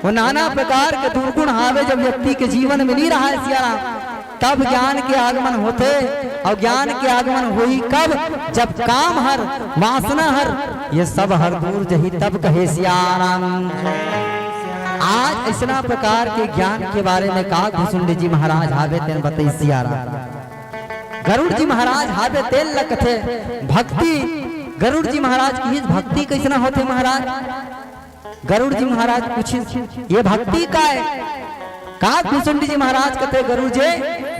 वो नाना प्रकार के दुर्गुण हावे जब व्यक्ति के जीवन में नहीं रहा है सियाराम, तब ज्ञान के आगमन होथे। अउ ज्ञान के आगमन होही कब? जब काम हर, वासना हर, ये सब हर दूर जही तब कहे सियाराम। आज अइसना प्रकार के ज्ञान के बारे में काकभुसुंडी जी महाराज हावे तेन बताइस सियाराम। गरुड़ जी महाराज हावे तेन ल कथे भक्ति। गरुड़ जी महाराज किहिस भक्ति कइसना होथे महाराज? गरुड़ जी महाराज पूछिस, ये भक्ति का है? का भुसुंडी जी महाराज कथे, गरुड़ जी,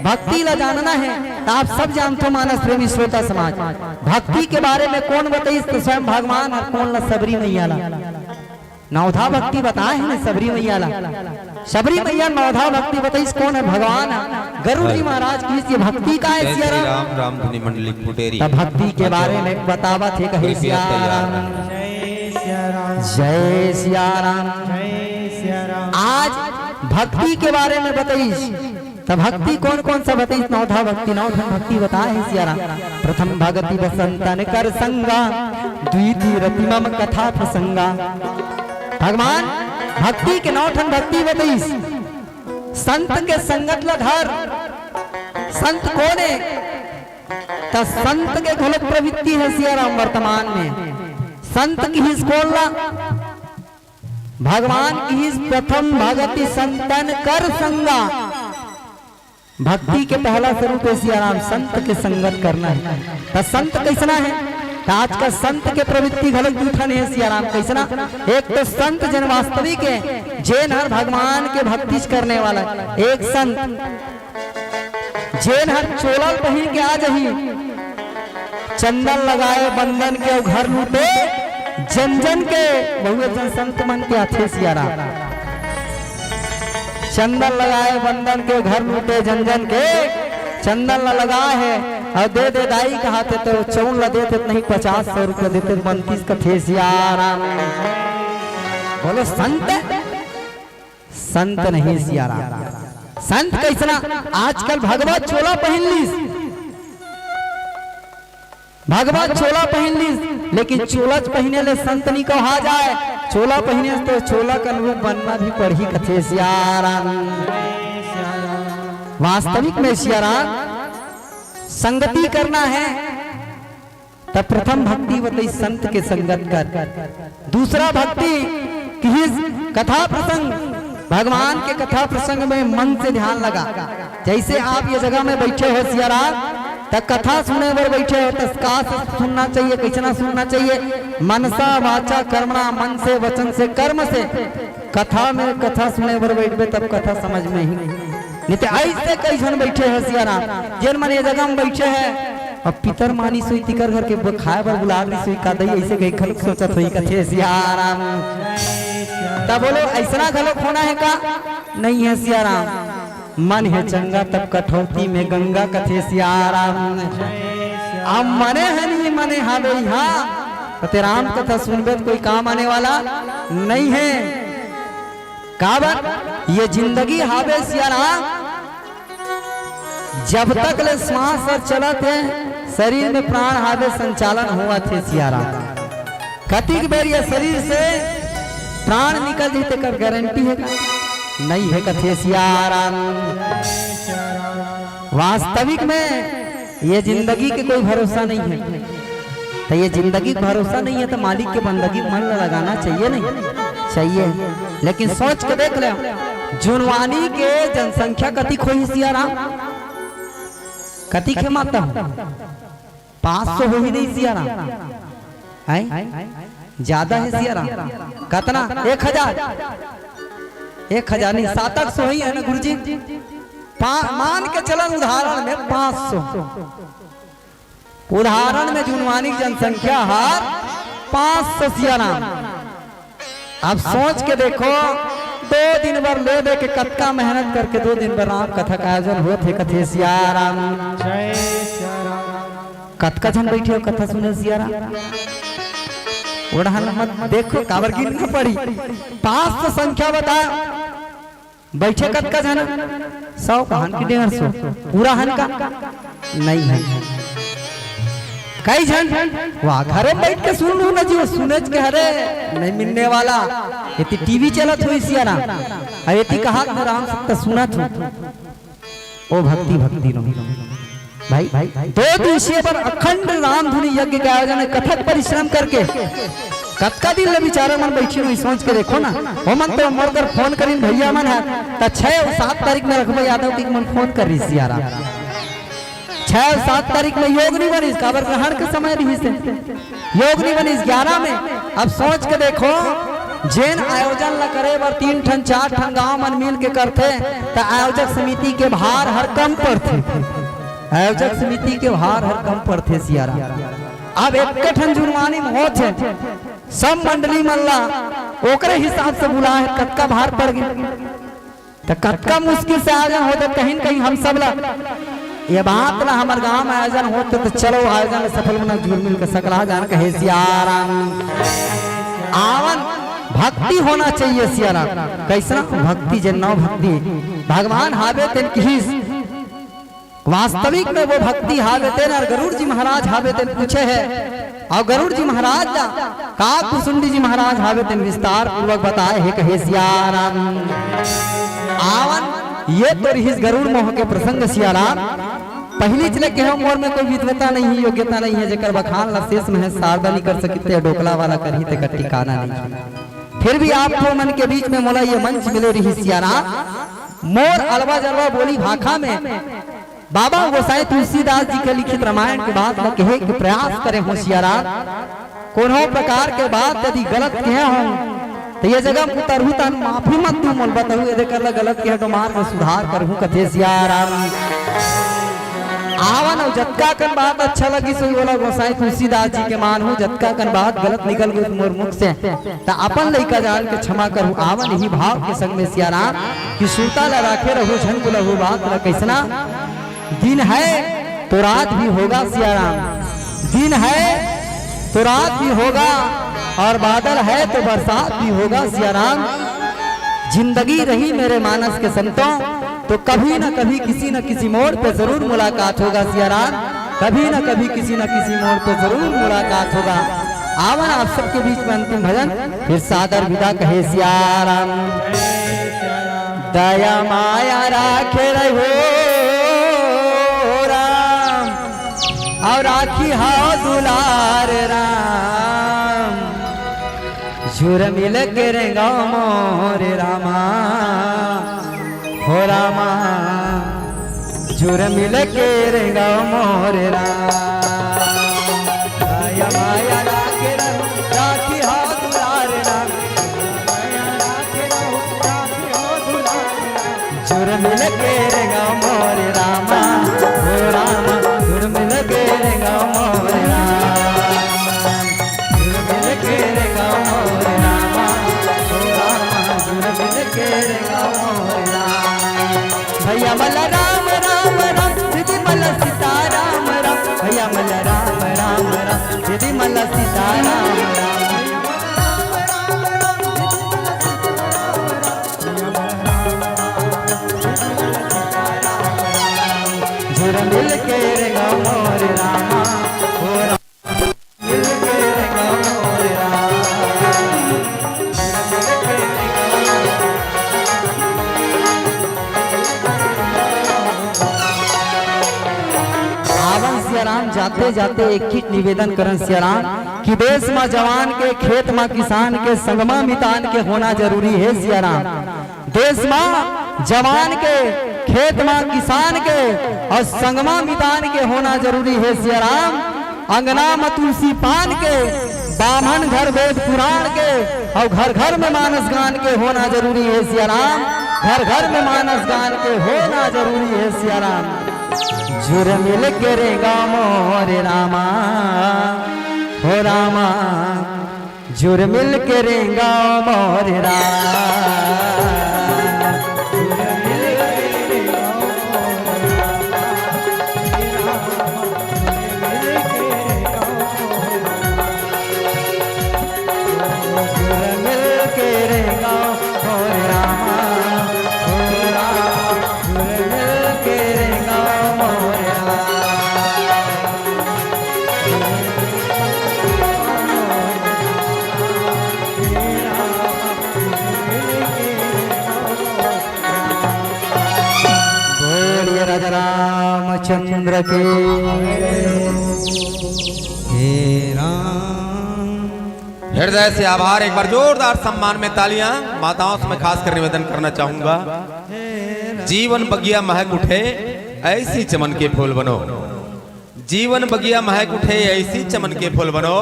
भक्ति ला जानना है, त आप सब जानथो, मानस प्रेमी श्रोता समाज, भक्ति के बारे में कोन बताइस? त स्वयं भगवान ह। कोन ला? सबरी मैया ला। नवधा भक्ति बताए हे ना सबरी मैया ला। सबरी मैया नवधा भक्ति बताइस, कोन हे? भगवान ह। गरुड़ जी महाराज कहिस, ये भक्ति का है? जय श्री सिया राम। राम, राम धुनी मंडली पुटेरी। त भक्ति के बारे में बतावत हे, कहे कृपया सिया तैयार राम। रहें। जय सिया राम। आज भक्ति के बारे में बताइस, त भक्ति कोन कोन सा बताइस? नवधा भक्ति, नौ ठन भक्ति बताए हे सिया राम। प्रथम भगति बसंतन कर संगा, द्वितीय रति मम कथा प्रसंगा। भगवान भक्ति के नौ ठन भक्ति बताइस। संत के संगत ला धर। संत कोन हे? त संत के घलो प्रवृत्ति हे सिया राम वर्तमान में। संत किहिस कोन ला? भगवान किहिस प्रथम भगति संतन कर संगा। भक्ति के पहला स्वरूप हे सिया राम, संत के संगत करना हे। त संत कइसना हे? त आज का संत के प्रवृत्ति घलो दू ठन हे सिया राम। कइसना? एक तो संत जेन वास्तविक हे, जेन हर भगवान के भक्ति करने वाला हे। एक संत जेन हर चोला ल पहिर के आ जही, चंदन लगाए बंदन के अउ घर लूटे जन जन के, बहुए जन संत मन के आथे सिया राम। चंदन लगाए बंदन के घर लूटे जन जन के, चंदन ला लगा हे अउ दे दे दाई कहाथे त चउन ला देथे त नहीं पचास सौ रुपया देथे त बनतीस कथे सिया राम। बोलो संत संत नहीं सिया राम। संत कइसना? आजकल भगवा चोला पहिन लिस, भगवा चोला पहिन लिस, लेकिन चोला पहिने ले संत नी कहा जाए। चोला पहिने तो चोला के अनुरूप बनना भी पड़ही कथे सिया राम। वास्तविक में सिया राम संगति करना हे। त प्रथम भक्ति बताइस संत के संगत कर। दूसरा भक्ति किहिस कथा प्रसंग, भगवान के कथा प्रसंग में मन से ध्यान लगा। जइसे आप ये जगह में बइठे हो सिया राम, त कथा सुने बर बइठे हो, त का सुनना चाहिए, कइसना सुनना चाहिए? मनसा वाचा कर्मणा, मन से, वचन से, कर्म से। कथा में, कथा सुने बर बइठबे तब कथा समझ में ही। नहीं त अइसे कई झन बइठे हे सिया राम, जेन मन ये जगह में बइठे हे, अब पितर मानिस होही, तिकर घर के ब-, खाए बर बुला लिस होही, का दई अइसे कहीं घलोक सोचत होही, कथे सिया राम। त बोलो, अइसना घलोक होना हे का? नहीं हे सिया राम। मन हे चंगा तब कठौती में गंगा, कथे सिया राम। अब मने हनी मने हावे इहाँ, कथे राम कथा सुनबे त कोई काम आने वाला नहीं हे। काबर ये जिंदगी हावे सिया राम, जब तक ले श्वास हर चलत हे, शरीर में प्राण हावे, संचालन होवत हे सिया राम। कतिक बेर ये शरीर से प्राण निकल जाही तेकर गारंटी हे का? नहीं हे कथे सिया राम। वास्तविक में ये जिंदगी के कोई भरोसा नहीं हे। त ये जिंदगी के भरोसा नहीं हे त मालिक के बंदगी मन ला लगाना चाहिए नहीं? चाहिए। लेकिन सोच के देख ले, जुनवानी के जनसंख्या कतिक होही सिया राम? कतिक हे माता? पाँच सौ होही नहीं सिया राम? हैं? ज्यादा हे सिया राम? कतना? एक हजार? एक हजार नहीं, सात आठ सौ ही हे ना गुरुजी? पा-, मान के चलन उदाहरण में पाँच सौ। उदाहरण में जुनवानी के जनसंख्या हर पाँच सौ सिया राम। अब सोच के देखो, दो दिन बर ले दे के कतका मेहनत करके दो दिन बर राम कथा का आयोजन होत हे, कथे सिया राम। जय सिया राम। कतका झन बइठे हो कथा सुने सिया राम? ओढ़ान मत देखो, काबर गिनना पड़ी। पाँच सौ संख्या बता, बइठे कतका झन? सौ कहान कि डेढ़ सौ? पूरा हन का? नहीं हे। कई झन? वाह, घरे बइठ के सुन लू ना जी, वो सुनेच के हरे, नहीं मिलने वाला। एती टीवी चलत होही सिया राम। अउ एती कहा त राम सत्ता सुनत हो। ओ भक्ति, भक्ति नो। भाई, भाई, दो दिवसीय बर अखंड रामधुनी यज्ञ के आयोजन हे, कथक परिश्रम करके। कतका दिन ले बिचारा मन बइठिन होही, सोच के देखो ना। ओ मन तो मोर कर फोन करिन भैया मन हे, त छह अउ सात तारीख में रखबो यादव के मन फोन करिस सिया राम। छह अउ सात तारीख में योग नहीं बनिस, काबर ग्रहण के समय रहिस हे। योग नहीं बनिस ग्यारह में। अब सोच के देखो, जेन आयोजन ला करे बर तीन ठन चार ठन गांव मन मिल के करथे, त आयोजक समिति के भार हर कम पड़थे। आयोजक समिति के भार हर कम पड़थे सियाराम। अब एक ठन जुर्मानी में होथे, सब मंडली मन ला ओकरे हिसाब से बुलाए, कतका भार पड़ गे, त कतका मुश्किल से आयोजन होथे। कहीं न कहीं हम सब ला ये बात ला, हमर गांव में आयोजन होथे त चलो आयोजन ला सफल बना, जुर्मिल के सकला जान कहे सियाराम। आवन, भक्ति होना चाहिए सियाराम। कैसना भक्ति? जे नौ भक्ति भगवान हावे तेन किहिस। वास्तविक में वो भक्ति हावे तेन, अउ गरुड़ जी महाराज हावे तेन पूछे हे, अउ गरुड़ जी महाराज ला काकभुसुंडी जी महाराज हावे तेन विस्तार पूर्वक बताए हे कहे सियाराम। आवन, ये तो रिहिस गरुड़ मोह के प्रसंग सियाराम। पहिलीच ले कहेंव, मोर में कोई विद्वता नहीं हे, योग्यता नहीं हे, जेकर बखान ला शेष महेश शारदा नइ कर सकिस ते डोकला वाला करही, तेकर ठिकाना नहीं हे। फिर भी आप मन के बीच में मोला ये मंच मिले रिहिस सियाराम। मोर अलवा जलवा बोली भाखा में बाबा गोसाई तुलसीदास जी के लिखित रामायण के बात ला कहे के प्रयास करे हों सियाराम। कोनो प्रकार के बात यदि गलत कहे हों, त ये जगह में उतरहूं त माफी मत दू, मोला बताहू, ये देकर ला गलत कहे तो मार में सुधार करहूं कथे सियाराम। आवन, अउ जतका कन बात अच्छा लगिस होही, ओला गोसाई तुलसीदास जी के मानहूं, जतका कन बात गलत निकल गे मोर मुख से, त अपन लइका जान के क्षमा करहू। आवन, इही भाव के संग में सियाराम कि सुरता ला राखे रहू, झन भुलहू बात ला। कैसना? दिन है तो रात भी होगा सियाराम, दिन है तो रात भी होगा, और बादल है तो बरसात भी होगा सियाराम। जिंदगी रही मेरे मानस के संतों, तो कभी न कभी किसी न किसी मोड़ पे जरूर मुलाकात होगा सियाराम, कभी न कभी किसी न किसी मोड़ पे जरूर मुलाकात होगा। आवन आप सबके बीच में अंतिम भजन, फिर सादर विदा कहे सियाराम। दया माया राखे रहो राम, अउ राखी हा दुलार राम। जुर मिल के रेंगव मोर रामा, हो रामा, जुर मिल के रेंगव मोर रामा। दया माया राखे रहो, राखी हा दुलार राम। जुर मिल के रेंगव मोर रामा, हो रामा, जुर मिल के रेंगव मोर रामा। जुर मिल के रेंगव मोर रामा, हो रामा, जुर मिल के रेंगव मोर रामा। भैया मला राम राम राम, दीदी मला सीता राम राम। भैया मला राम राम राम, दीदी मला सीता राम राम। जुर मिल के रेंगव मोर रामा, हो रामा, मिल के रेंगव मोर रामा। आवन सियाराम, जाते जाते एक ही निवेदन करन सियाराम कि देश म जवान के, खेत म किसान के, संगमा मितान के होना जरूरी हे सियाराम। देश म जवान के, खेत म किसान के अउ संगमा मितान के होना जरूरी हे सियाराम। अंगना म तुलसी पान के, बाम्हन घर वेद पुराण के अउ घर घर में मानस गान के होना जरूरी हे सियाराम। घर घर में मानस गान के होना जरूरी हे सियाराम। जुर मिल के रेंगव मोर रामा, हो रामा, जुर मिल के रेंगव मोर रामा। जुर मिल के रेंगव मोर रामा, हो रामा, जुर मिल के रेंगव मोर रामा। बोलिए राजा रामचंद्र के। हे राम। हृदय से आभार। एक बार जोरदार सम्मान में तालियां। माताओं से मैं खासकर निवेदन करना चाहूंगा, जीवन बगिया महक उठे, ऐसी चमन के फूल बनो। जीवन बगिया महक उठे, ऐसी चमन के फूल बनो।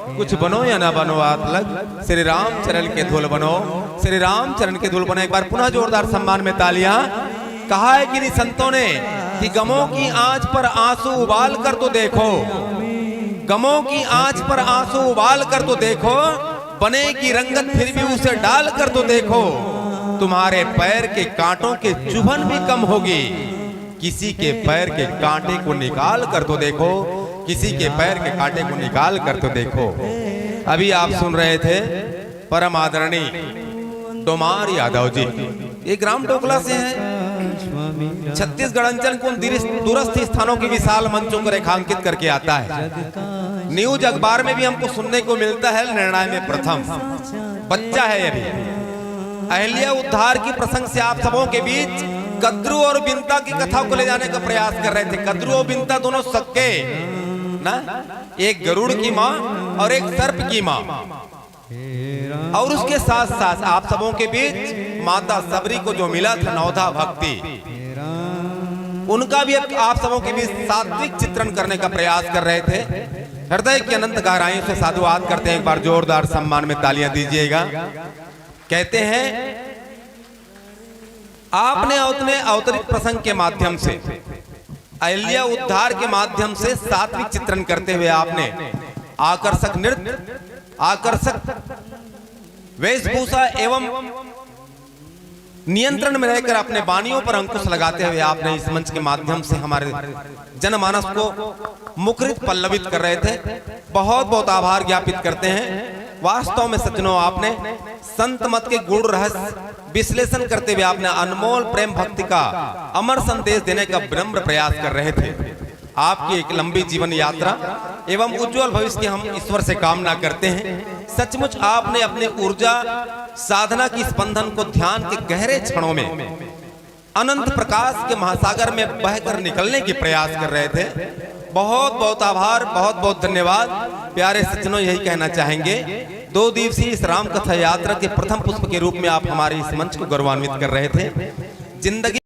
कुछ बनो या ना बनो आप लग, श्री रामचरण के धूल बनो, श्री रामचरण के धूल बनो। एक बार पुनः जोरदार सम्मान में तालियां। कहा है कि नहीं संतों ने कि गमों की आंच पर आंसू उबाल कर तो देखो, गमों की आंच पर आंसू उबाल कर तो देखो, बनेगी रंगत फिर भी उसे डाल कर तो देखो। तुम्हारे पैर के कांटों के चुभन भी कम होगी। किसी के पैर के कांटे को निकाल कर तो देखो, किसी के पैर के कांटे को निकाल कर तो देखो। अभी आप सुन रहे थे परम आदरणीय डोमार यादव जी, ये ग्राम डोकला से हैं। छत्तीसगढ़ अंचल को उन दिरस-, दूरस्थ स्थानों के विशाल मंचों को रेखांकित करके आता है। न्यूज अखबार में भी हमको सुनने को मिलता है, निर्णय में प्रथम बच्चा है अभी। अहिल्या उद्धार की प्रसंग से आप सबों के बीच कद्रू और बिनता की कथा को ले जाने का प्रयास कर रहे थे। कद्रू और बिनता दोनों सक्के ना, एक गरुड़ की माँ और एक सर्प की माँ। और उसके साथ साथ आप सबों के बीच माता सबरी को जो मिला था नवधा भक्ति, उनका भी एक आप सबों के बीच सात्विक चित्रण करने का प्रयास कर रहे थे। हृदय की अनंत गहराइयों से साधुवाद करते हैं, एक बार जोरदार सम्मान में तालियां दीजिएगा। कहते हैं, आपने अपने अवतरित प्रसंग के माध्यम से, अहिल्या उद्धार के माध्यम से सात्विक चित्रण करते हुए आपने आकर्षक नृत्य, आकर्षक वेशभूषा एवं नियंत्रण में रहकर अपने वाणियों पर अंकुश लगाते हुए आपने इस मंच के माध्यम से हमारे जनमानस को मुखरित पल्लवित कर रहे थे। बहुत बहुत आभार ज्ञापित करते हैं। वास्तव में सज्जनों, आपने संत मत के गुण रहस्य विश्लेषण करते हुए आपने अनमोल प्रेम भक्ति का अमर संदेश देने का विनम्र प्रयास कर रहे थे। आपकी एक लंबी जीवन यात्रा एवं उज्जवल भविष्य की हम ईश्वर से कामना करते हैं। सचमुच आपने अपनी ऊर्जा, साधना की स्पंदन को ध्यान के गहरे क्षणों में अनंत प्रकाश के महासागर में बहकर निकलने के प्रयास कर रहे थे। बहुत बहुत आभार, बहुत बहुत धन्यवाद। प्यारे सज्जनों, यही कहना चाहेंगे, दो दिवसीय इस राम कथा यात्रा के प्रथम पुष्प के रूप में आप हमारे इस मंच को गौरवान्वित कर रहे थे। जिंदगी